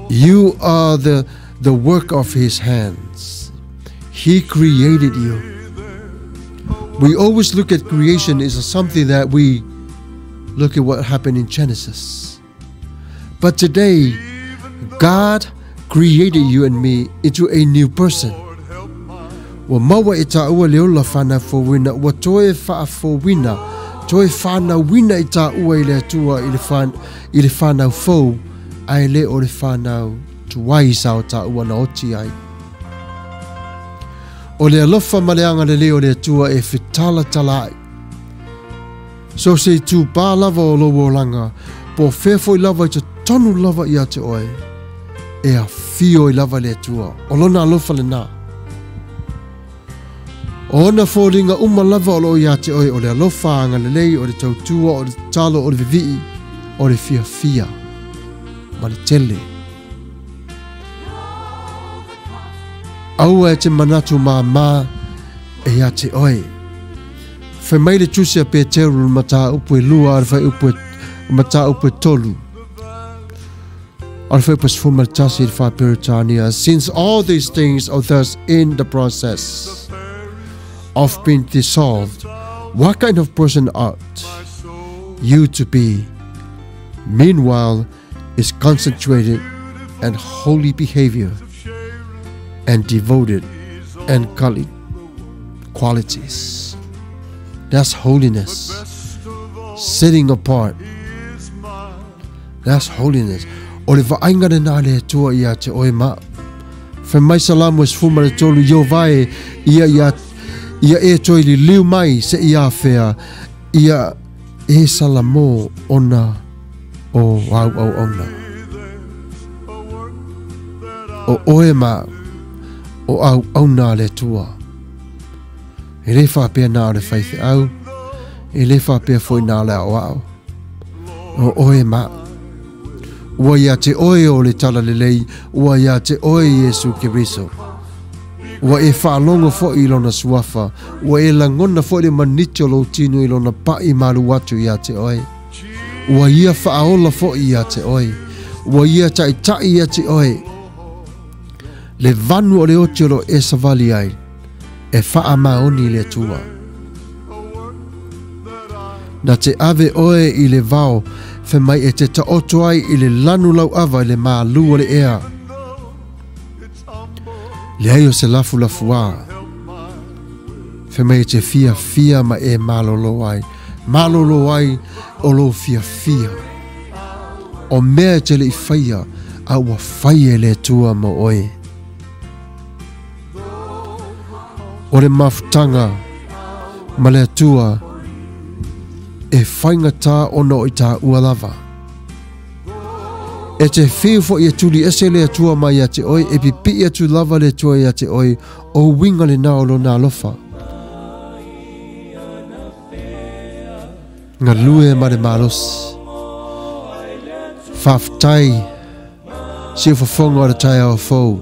Speaker 1: You are the, the work of His hands. He created you. We always look at creation as something that we look at what happened in Genesis. But today, God created you and me into a new person. Ua maua e tāua le ola whanafouina, ua toe faafouina, toe whanauina i tāua i le Atua i le, whan, i le whanau fou, ae le o le whanau tuai sa o tāua na oti ai. O le alofa ma le agalelei o le Atua e fetalatala ai. So se itupā lava o lou olaga, po o fea foi lava i totonu lava ia te oe, e afio ai lava le Atua. O lona alofa lenā. O ona foliga uma lava o loo ia te oe, o le alofa agalelei, o le tautua, o le tatalo, o le vivii, o le fiafia ma le tele. Aua e te manatu māmā e ia te oe. Fai mai le tusi a Peteru le mataupu e 2 a le fuaiupu mataupu e 3. A le fuaiupu 11 i le Faa-Peretania. Since all these things are thus in the process of being dissolved, what kind of person ought you to be? Meanwhile, is concentrated and holy behavior and devoted and godly qualities. That's holiness. Setting apart. That's holiness. O le vaaiga lena a le Atua ia te oe ma. Fai mai Salamo e 13 Ieova e ia ia ia e toe liliu mai se ia fea ia e Salamo ona o au au ona. O oe ma o au auna a le Atua. E le faapea na o le faifeau, e le faapea foi na o le aoao. O oe ma. Ua ia te oe o le talalelei, ua ia te oe Iesu Keriso. Ua e faalogo foi i lona suafa, ua e lagona foi le maniti o lou tino i lona pa'i malu atu ia te oe. Ua ia faaola foi ia te oe, ua ia ta'ita'i ia te oe. Le vanu o le oti o lo e savali ai, e faamaoni i le Atua. Na te ave oe i le vao, fai mai e te taoto ai i le lanu lauava i le mālū o le ea. Leai o se lafulafuā, fai mai e te fiafia ma e malolo ai. Malolo ai o lou fiafia. O mea e te le'i faia, a ua fai e le Atua mo oe. O le mafutaga ma le Atua e faigata ona o i tāua lava. E te fiu foi e tuli ese le Atua mai ia te oe, e pipii atu lava le Atua ia te oe, o uiga lena o lona alofa. Galue ma le malosi. Faafetai siufofoga o le taeao fou,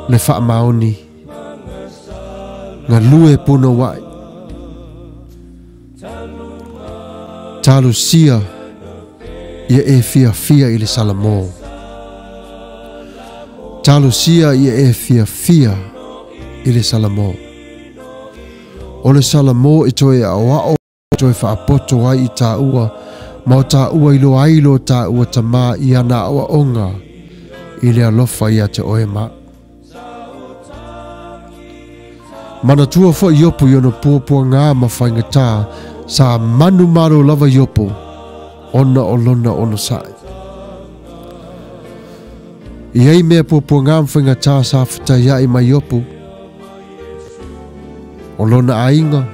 Speaker 1: le faamaoni. Galue punouai. Talosia ia e fiafia i le Salamo. Talosia ia e fiafia i le Salamo. O le Salamo e toe aoao, toe faapoto ai i tāua, ma o tāua i lo ai lo tāua tamā i ana aoaoga i le alofa ia te oe ma. Manatua foi Iopo i ona puapuaga ma faigata, sa manu malo lava Iopo, ona o lona onosa'i. I ai mea puapuaga ma faigata sa fetaia'i mai Iopo, o lona aiga,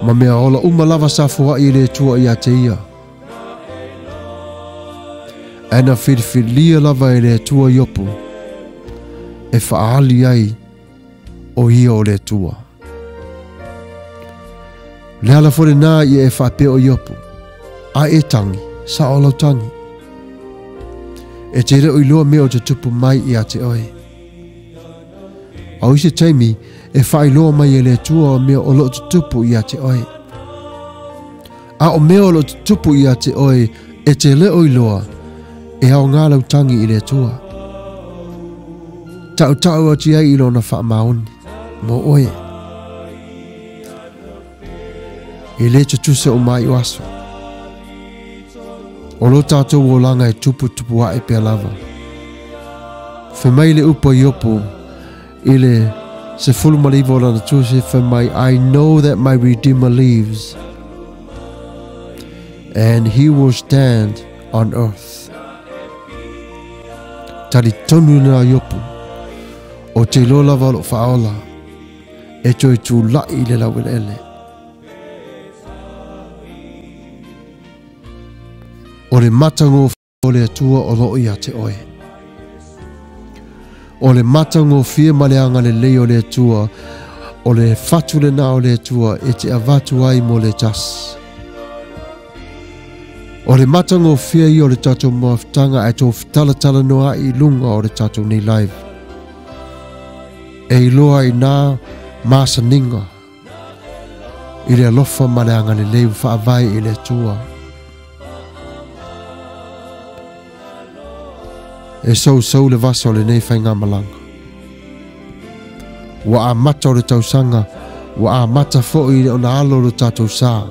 Speaker 1: ma mea ola uma lava sa foa'i i le Atua ia te ia. Ae na filifilia lava e le Atua Iopo, e faaali ai o ia o le Atua. Le ala foi lenā ia e faapea o Iopo, a e tangi, sa o lau tangi. E te leo iloa mea o te tupu mai ia te oe. A o isi taimi e faailoa mai e le Atua o mea o loo tutupu ia te oe. A o mea o loo tutupu ia te oe e te leo iloa e aoga lau tangi i le Atua. Tautau atu ai i lona faamaoni mo oe. E le tutusa o mai o aso. O lo tātou olaga e tuputupu ae pea lava. Fai mai le upu a Iopo i le 19 o lana tusi, fai mai, I know that my Redeemer lives, and he will stand on earth. Tali tonu lena Iopo, o te iloa lava o loo faaola, e toe tula'i i le laueleele. O le matagofie o le Atua o loo ia te oe. O le matagofie ma le agalelei o le Atua O le fatu le na o le Atua e te avatu ai mo le tasi. O le matagofie ia o le tatou mafutaga ae tou fetalatalanoa ai i luga o le tatou nei live. E iloa i nā masaniga i le alofa ma le agalelei ua faavae i le Atua. E sousou le vasa o lenei faigamalaga. Ua amata o le tausaga, ua amata foi ona alo lo tatou sa.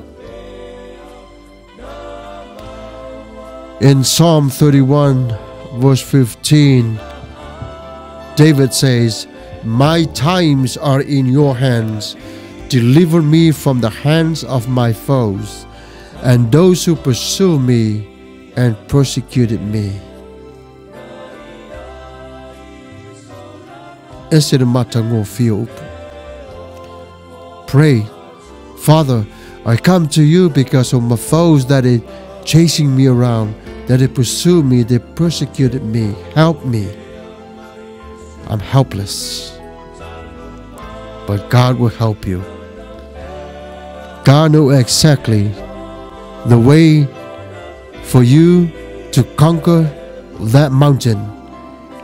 Speaker 1: In Psalm 31, verse 15, David says, "My times are in your hands. Deliver me from the hands of my foes and those who pursue me and persecuted me." Ese le matagofie o upu. Pray, Father, I come to you because of my foes that are chasing me around, that they pursue me, they persecuted me. Help me. I'm helpless. But God will help you. God knows exactly the way for you to conquer that mountain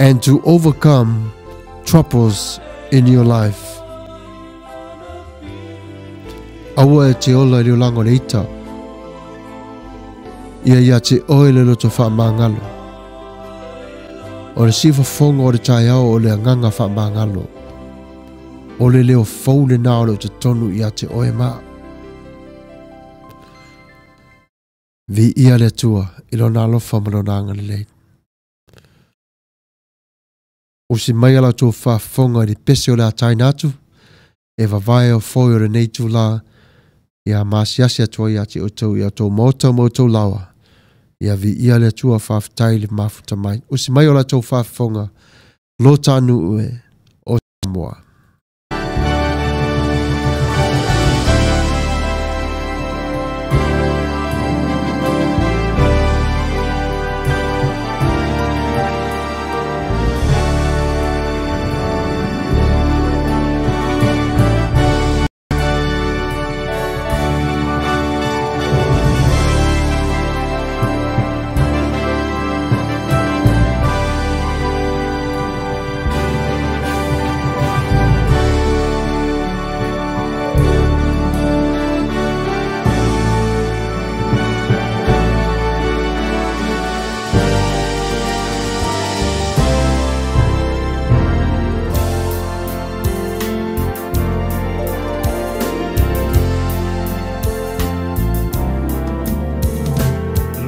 Speaker 1: and to overcome troubles in your life. Aua e te ola i le olaga o le ita. Ia ia te oe le loto whaamangalo. O le sifafoga o le taeao o le agaga faamagalo. O le leo fou lenā o le o totonu ia te oe ma. Viia le Atua i lona alofa ma lona agalelei. Usi mai ala tou faafofoga i le pese o le ataina atu, e vavae o foi o lenei itulā, ia maasiasi atu ai ia te outou i a outou maota ma outou laoa. Ia viia le Atua faafetai i le mafuta mai. Usi mai o la outou faafofoga, lo ta nuu e, o Samoa.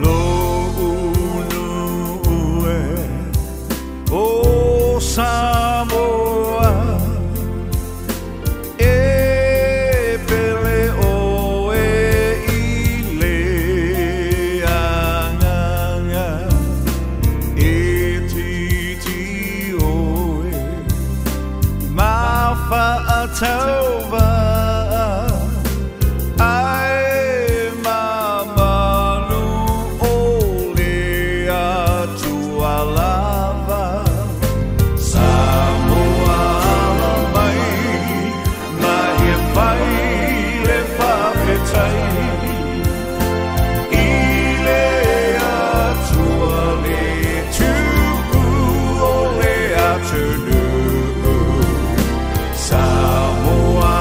Speaker 4: Lo'u e o Samoa e pele oe i le agaga e titi oe ma faatauva'a ae mamalu o le Atua lava. Samoa ala mai ma e fai le faafetai i le Atua le tu'u o le atunuu. Samoa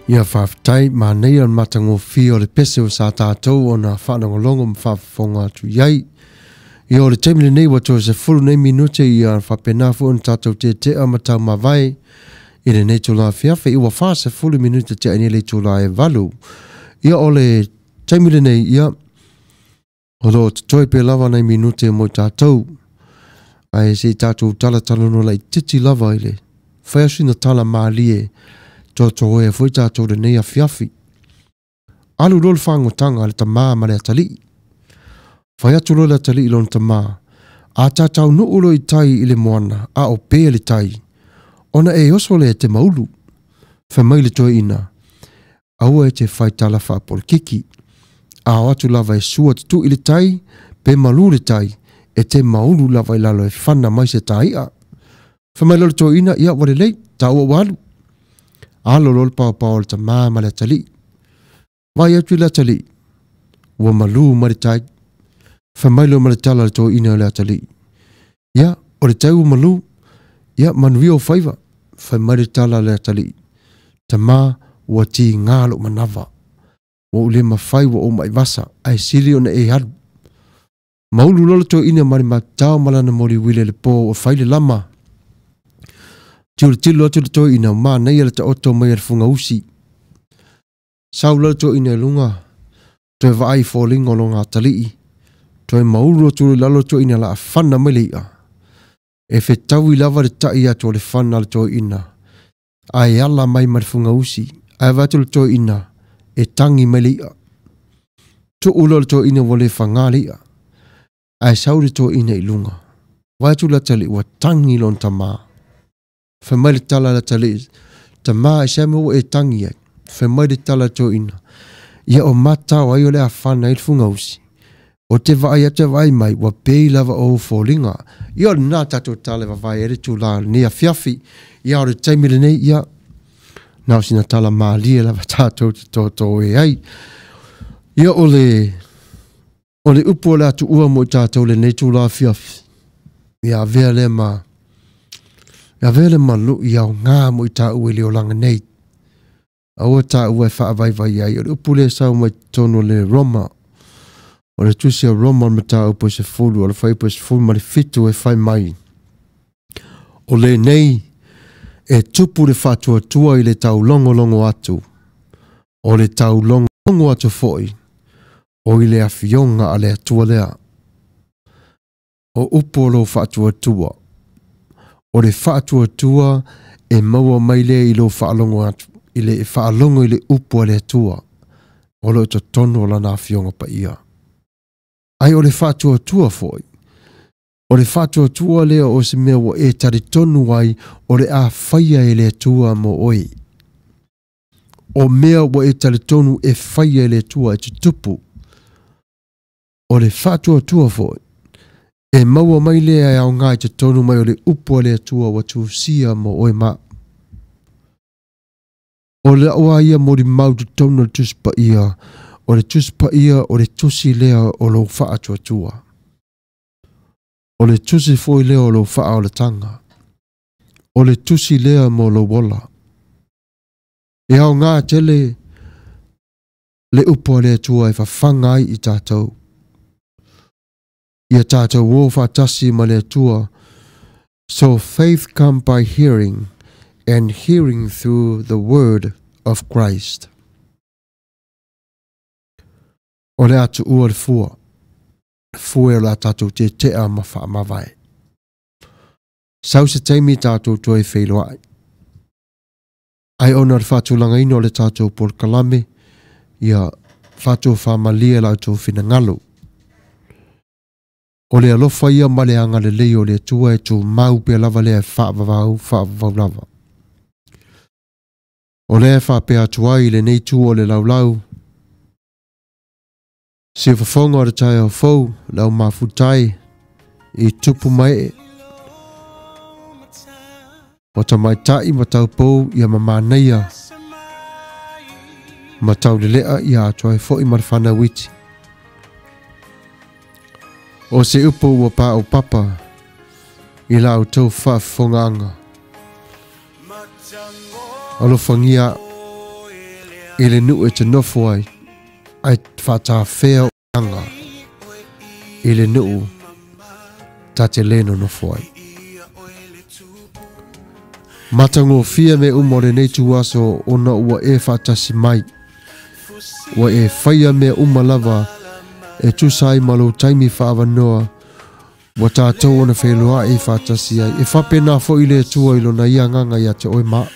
Speaker 1: Ia faafetai, manaia le matagofie o le pese o sa tatou ona faalogologo ma faafofoga atu i ai. Ia o le taimi lenei ua toe 10 nei minute ia faapena foi ona tatou tetea ma taumavae i lenei itula afiafi. Ia ua 40 minute tea nei le itula e 8. Ia o le taimi lenei, ia o lo o totoe pea lava nai minute mo i tatou. Ae se i tatou talatalanoa laitiiti lava i le fai aso ina tala malie toatoea foi tatou lenei afiafi. Alu loa le fagotaga a le tamā ma le atalii. Fai atu loa le atalii i lona tamā, A ta taunuu loa i tai i le moana, a o pē le tai, ona e oso lea e te maulu. Fai mai le toeaina, Aua e te fai tala faapolokiki. A o atu lava e sua tutui le tai, pe malū le tai, e te maulu lava i lalo e fana mai se tāi'a. Fai mai loa le toeaina, Ia, ua lelei, taua ua alu. Alo loa le paopao o le tamā ma le atalii. Vaai atu i le atalii, ua malū mai le tai. Fai mai loa ma le tala a le toeaina o le atalii, Ia, o le tai ua malū, ia, manuia ou faiva. Fai mai le tala a le atalii, Tamā, ua tigā lou manava. Ua ou le mafai, ua ou mai vasa, ae sili ona e alu. Maulu loa le toeaina ma le matao ma lana moliuila i le po ua fai le lama. Tilotilo atu le toeaina, manaia le taoto mai a le fugausi. Sau loa le toeaina i luga, toe vaai i foliga o lona atalii, toe maulu atu i lalo le toeaina la fana mai le i'a. E fetaui lava le ta'i atu o le fana a le toeaina, ae ala mai ma le fugausi, ae vaai atu le toeaina, e tagi mai le i'a. Tuu loa le toeaina ua le fagā le i'a, ae sau le toeaina i luga. Vaai atu le atalii ua tagi lona tamā. Fai mai le tala a le atalii, Tamā, i sea mea ua e tagi ai? Fai mai le tala a le toeaina, Ia o matao ai o le a fana ai le fugausi. O te vaai atu e vaai mai, ua pei lava o ou foliga. Ia o lena tatou tala e vavae ai le tulaga i lenei afiafi. Ia o le taimi lenei, ia, na o sina tala malie lava tatou te totoe ai. Ia o le, o le upu o le atuua mo i tatou lenei tula afiafi. Ia avea lea ma, ia avea le malu'i aoga mo i taua i le olaga nei. Aua taua e faavaivai ai. O le upu lea e sau mai totonu o le Roma. O le tusi a Roma o le mataupu e 10, o le fuaiupu e 17 e fai mai. O lenei e tupu le faatuatua i le taulogologo atu, o le taulogologo atu foi o i le afioga a le Atua lea. O upu o lou faatuatua, o le faatuatua e maua mai lea i lou faalogo atu, i le faalogo i le upu a le Atua, o lo o i totonu o Lana Afioga Paia. Ai o le faatuatua foi, o le faatuatua lea o se mea ua e talitonu ai o le a faia e le Atua mo oe. O mea ua e talitonu e faia e le Atua e tutupu. O le faatuatua foi, e maua mai lea e aoga i totonu mai o le upu a le Atua ua tusia mo oe ma. O lau a ia molimau i totonu o le Tusi Paia, o le Tusi Paia o le tusi lea o lou faatuatua. O le tusi foi lea o lou faaolataga. O le tusi lea mo lou ola. E aoga tele le upu a le Atua e fafaga ai i tatou. Ia tatou o faatasi ma le Atua. So faith come by hearing, and hearing through the word of Christ. O le a tuua le fua, le fue o le a tatou tetea ma faamavae. Sau se taimi tatou toe feiloai. Ai ona o le faatulagaina o le tatou polokalame, ia faatofamalie la outou finagalo. O le alofa ia ma le agalelei o le Atua e tumau pea lava lea e faavavau, faavavau lava. O lea e faapea atu ai i lenei itu o le laulau, siufofoga o le taeao fou, le au mafutai i tupu ma ee, o tamaitai ma taupou ia ma manaia ma taulelea ia atoa ai foi ma le fanau iti. O se upu ua paopapa i la outou faafofogaaga. Alofagia au. I le nuu e te nofo ai, ai whaatawhea o anga i le nuu ta te leno nofo ai. Matangofia me uma o lenei tuaso ona ua e whaatasi mai. Ua e whaia mea uma lava e tusa ai ma lou taimi whaawanoa ua tātou ona wheloa e whaatasi ai. E whapena fo i le Atua i lona ia nganga ia te oe maa.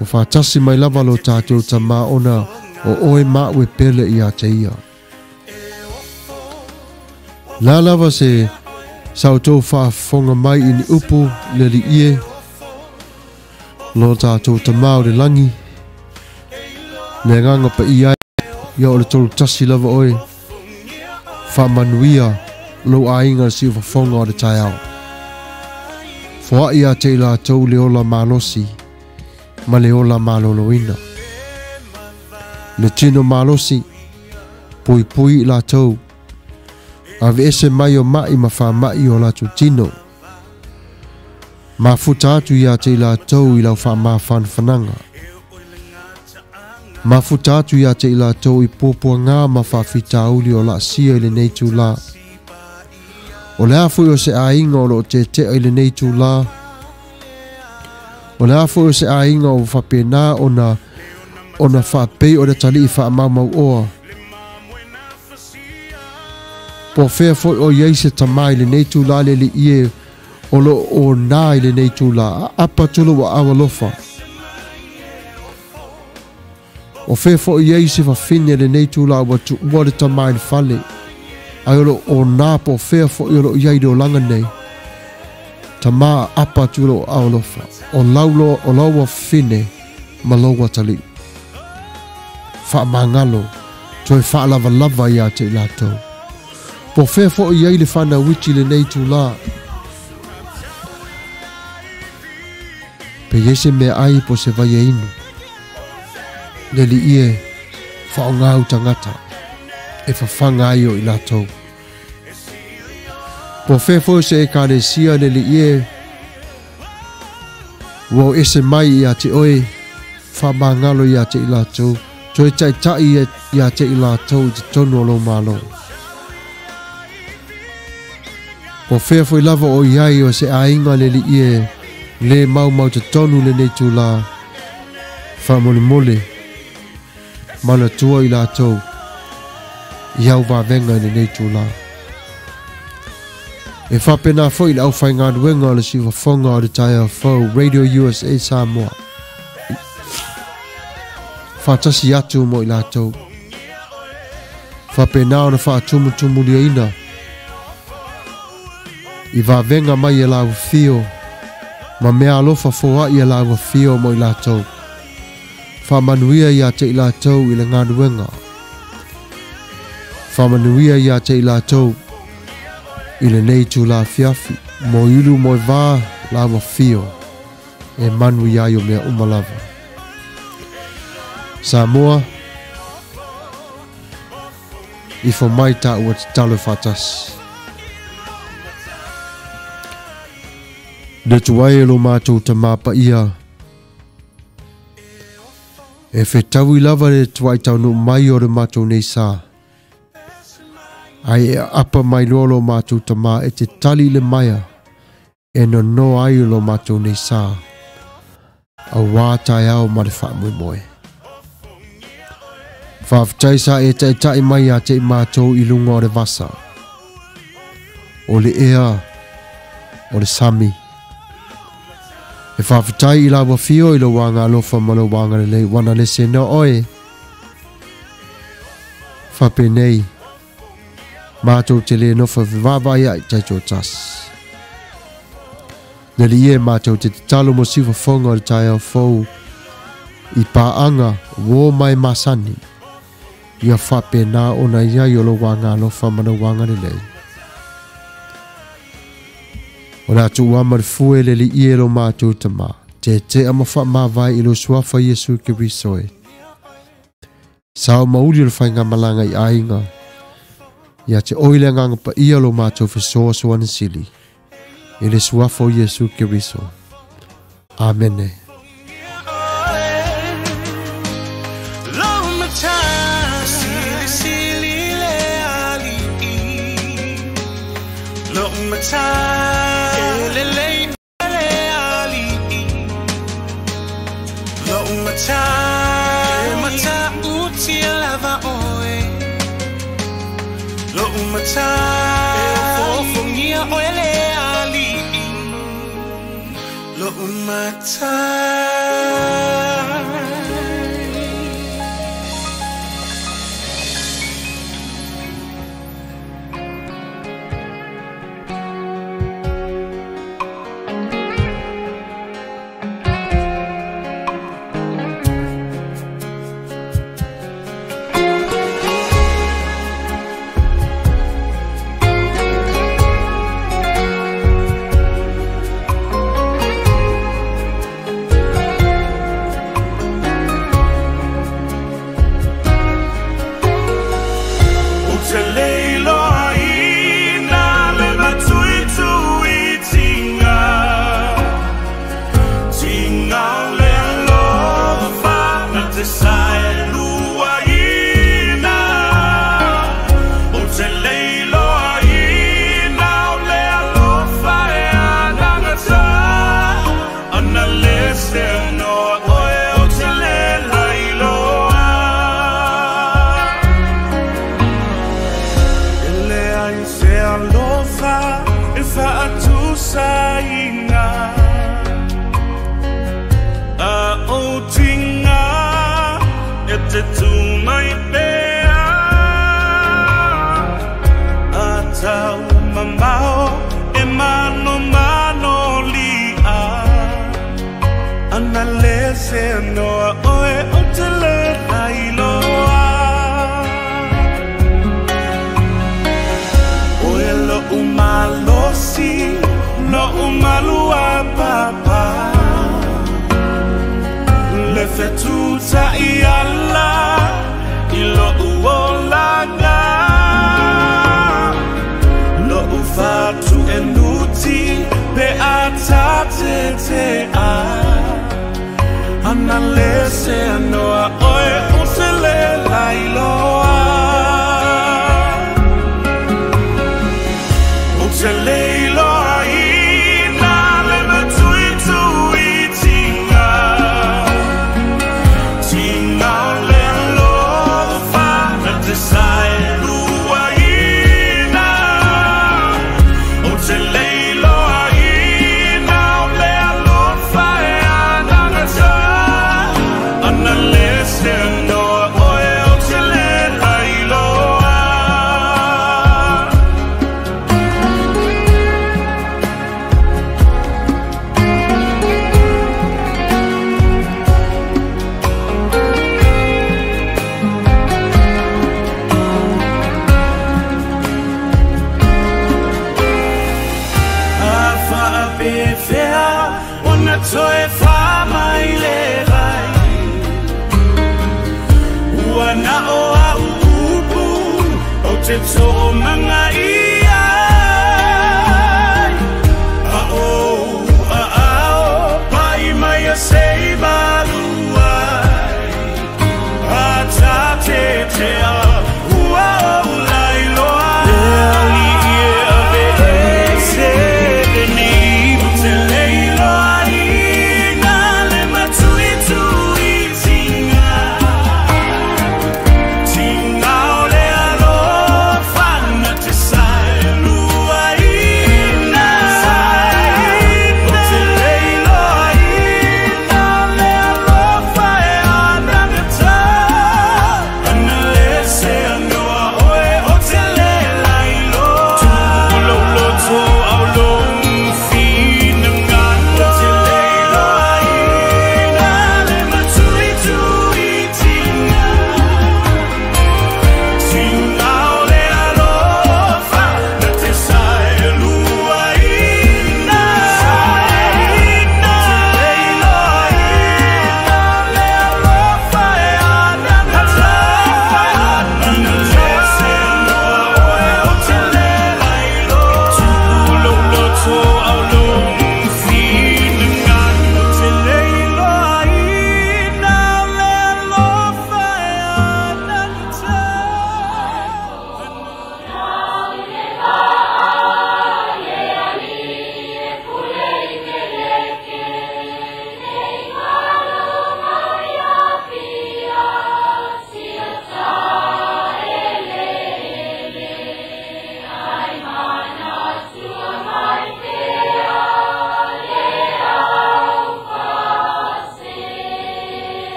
Speaker 1: O whaatasi mai lava lo tātou tamā ona o oe maa ue pele ia te ia. La lava se sau tō whaafonga mai i ni upu le li ie lo tātou tamā o le langi le nganga pa i ai ia o le tolu tasi lava oe whaamanuia lo ainga si ufafonga o le taiao. Foa ia te ila tau le ola malosi ma le ola maloloina. Le tino malosi pui pui i latou ave ese mai o mai ma whaamai o latou tino. Mafuta atu ia te latou i lau whaamawhanwhananga. Mafuta atu ia te latou i pōpua ngā ma whawhitauli o la sia i le nei tū la. O le afu o se ainga o lo te te i le nei tū la. O le afu o se ainga o whapena ona whapei o le tali i whaamaumau oa. Po whea foi o iei se tamai le nei tū la le li ie o lo o nā i le nei tū la. Apa tulu wa awalofa. O whea foi iei se wawhine le nei tū la wa tu ua le tamai le fale. Ai o lo o nā po whea foi o lo iei le o langa nei. Tamā apa tulu o awalofa. O laulo o laua whine ma laua tali. Whaamangalo toi whaalava lava ia te latou. Po whea fo i ei le whanau witi le nei tū la. Pe iese mea ai po se vai e inu. Le li ie whaongau tangata e whawhanga ai o i latou. Po whea fo se e kalesia le li ie ua o ese mai ia te oe whamangalo ia te i latou. Toi taitai ia te i latou i te tonu o lo malo. Po whea fo i lava o iai o se ainga le li ie le mau mau te tonu le nei tū la. Whamolemole mana tua i latou i au wawenga i le nei tū la. E whapena fo i le au whainganuenga o le siwafonga o le taia fau Radio USA Samoa. Whatasi atu mo i latou. Whapena ona whaatumutumu i wawenga mai e lau whio, ma mea alofa foa i e lau whio mo i latou. Whamanuia ia te i latou i le nganuenga. Whamanuia ia te i latou i le nei tū la fiafi. Mo ilu mo i vā lau whio e manu ia i o mea umalava. Samoa, i fo mai tā ua te talo whatasi. Le tuai e lo mātou ta māpa ia. E whetaui lava le tuai tau no mai o le mātou nei sā. Ai e apa mai loa lo mātou ta mā e te tali le maia e no no ai lo mātou nei sā. A wā tai au ma le whaamui moe. Whaaftai sa e taitai mai a te mātou i lunga o le vasa. O le ea, o le sami. E whaaftai i la wawhio i lo wanga alofa ma lo wanga le lei wana le se no oe. Whape nei, mātou te le nofa vivava ia i taito tas. Le li e mātou te talo mo siwa fonga o le taia fou i pāanga wō mai masani. Ia whape nā ona ia i o lo wanga alofa ma lo wanga le lei. O la tu ama le fue le li ie lo mātou tama. Te te ama wha mawai i lo suafa Yesu Keriso e. Sao mauli o le whainga malanga i ainga. Ia te oile nganga pa ia lo mātou whesoa soana sili. I le suafa o Yesu Keriso. Amene.
Speaker 8: Matai E lelei le ali'i Lo'u matai E mata'utia lava oe Lo'u matai E fofogia oe le ali'i Lo'u matai.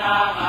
Speaker 8: Agaga.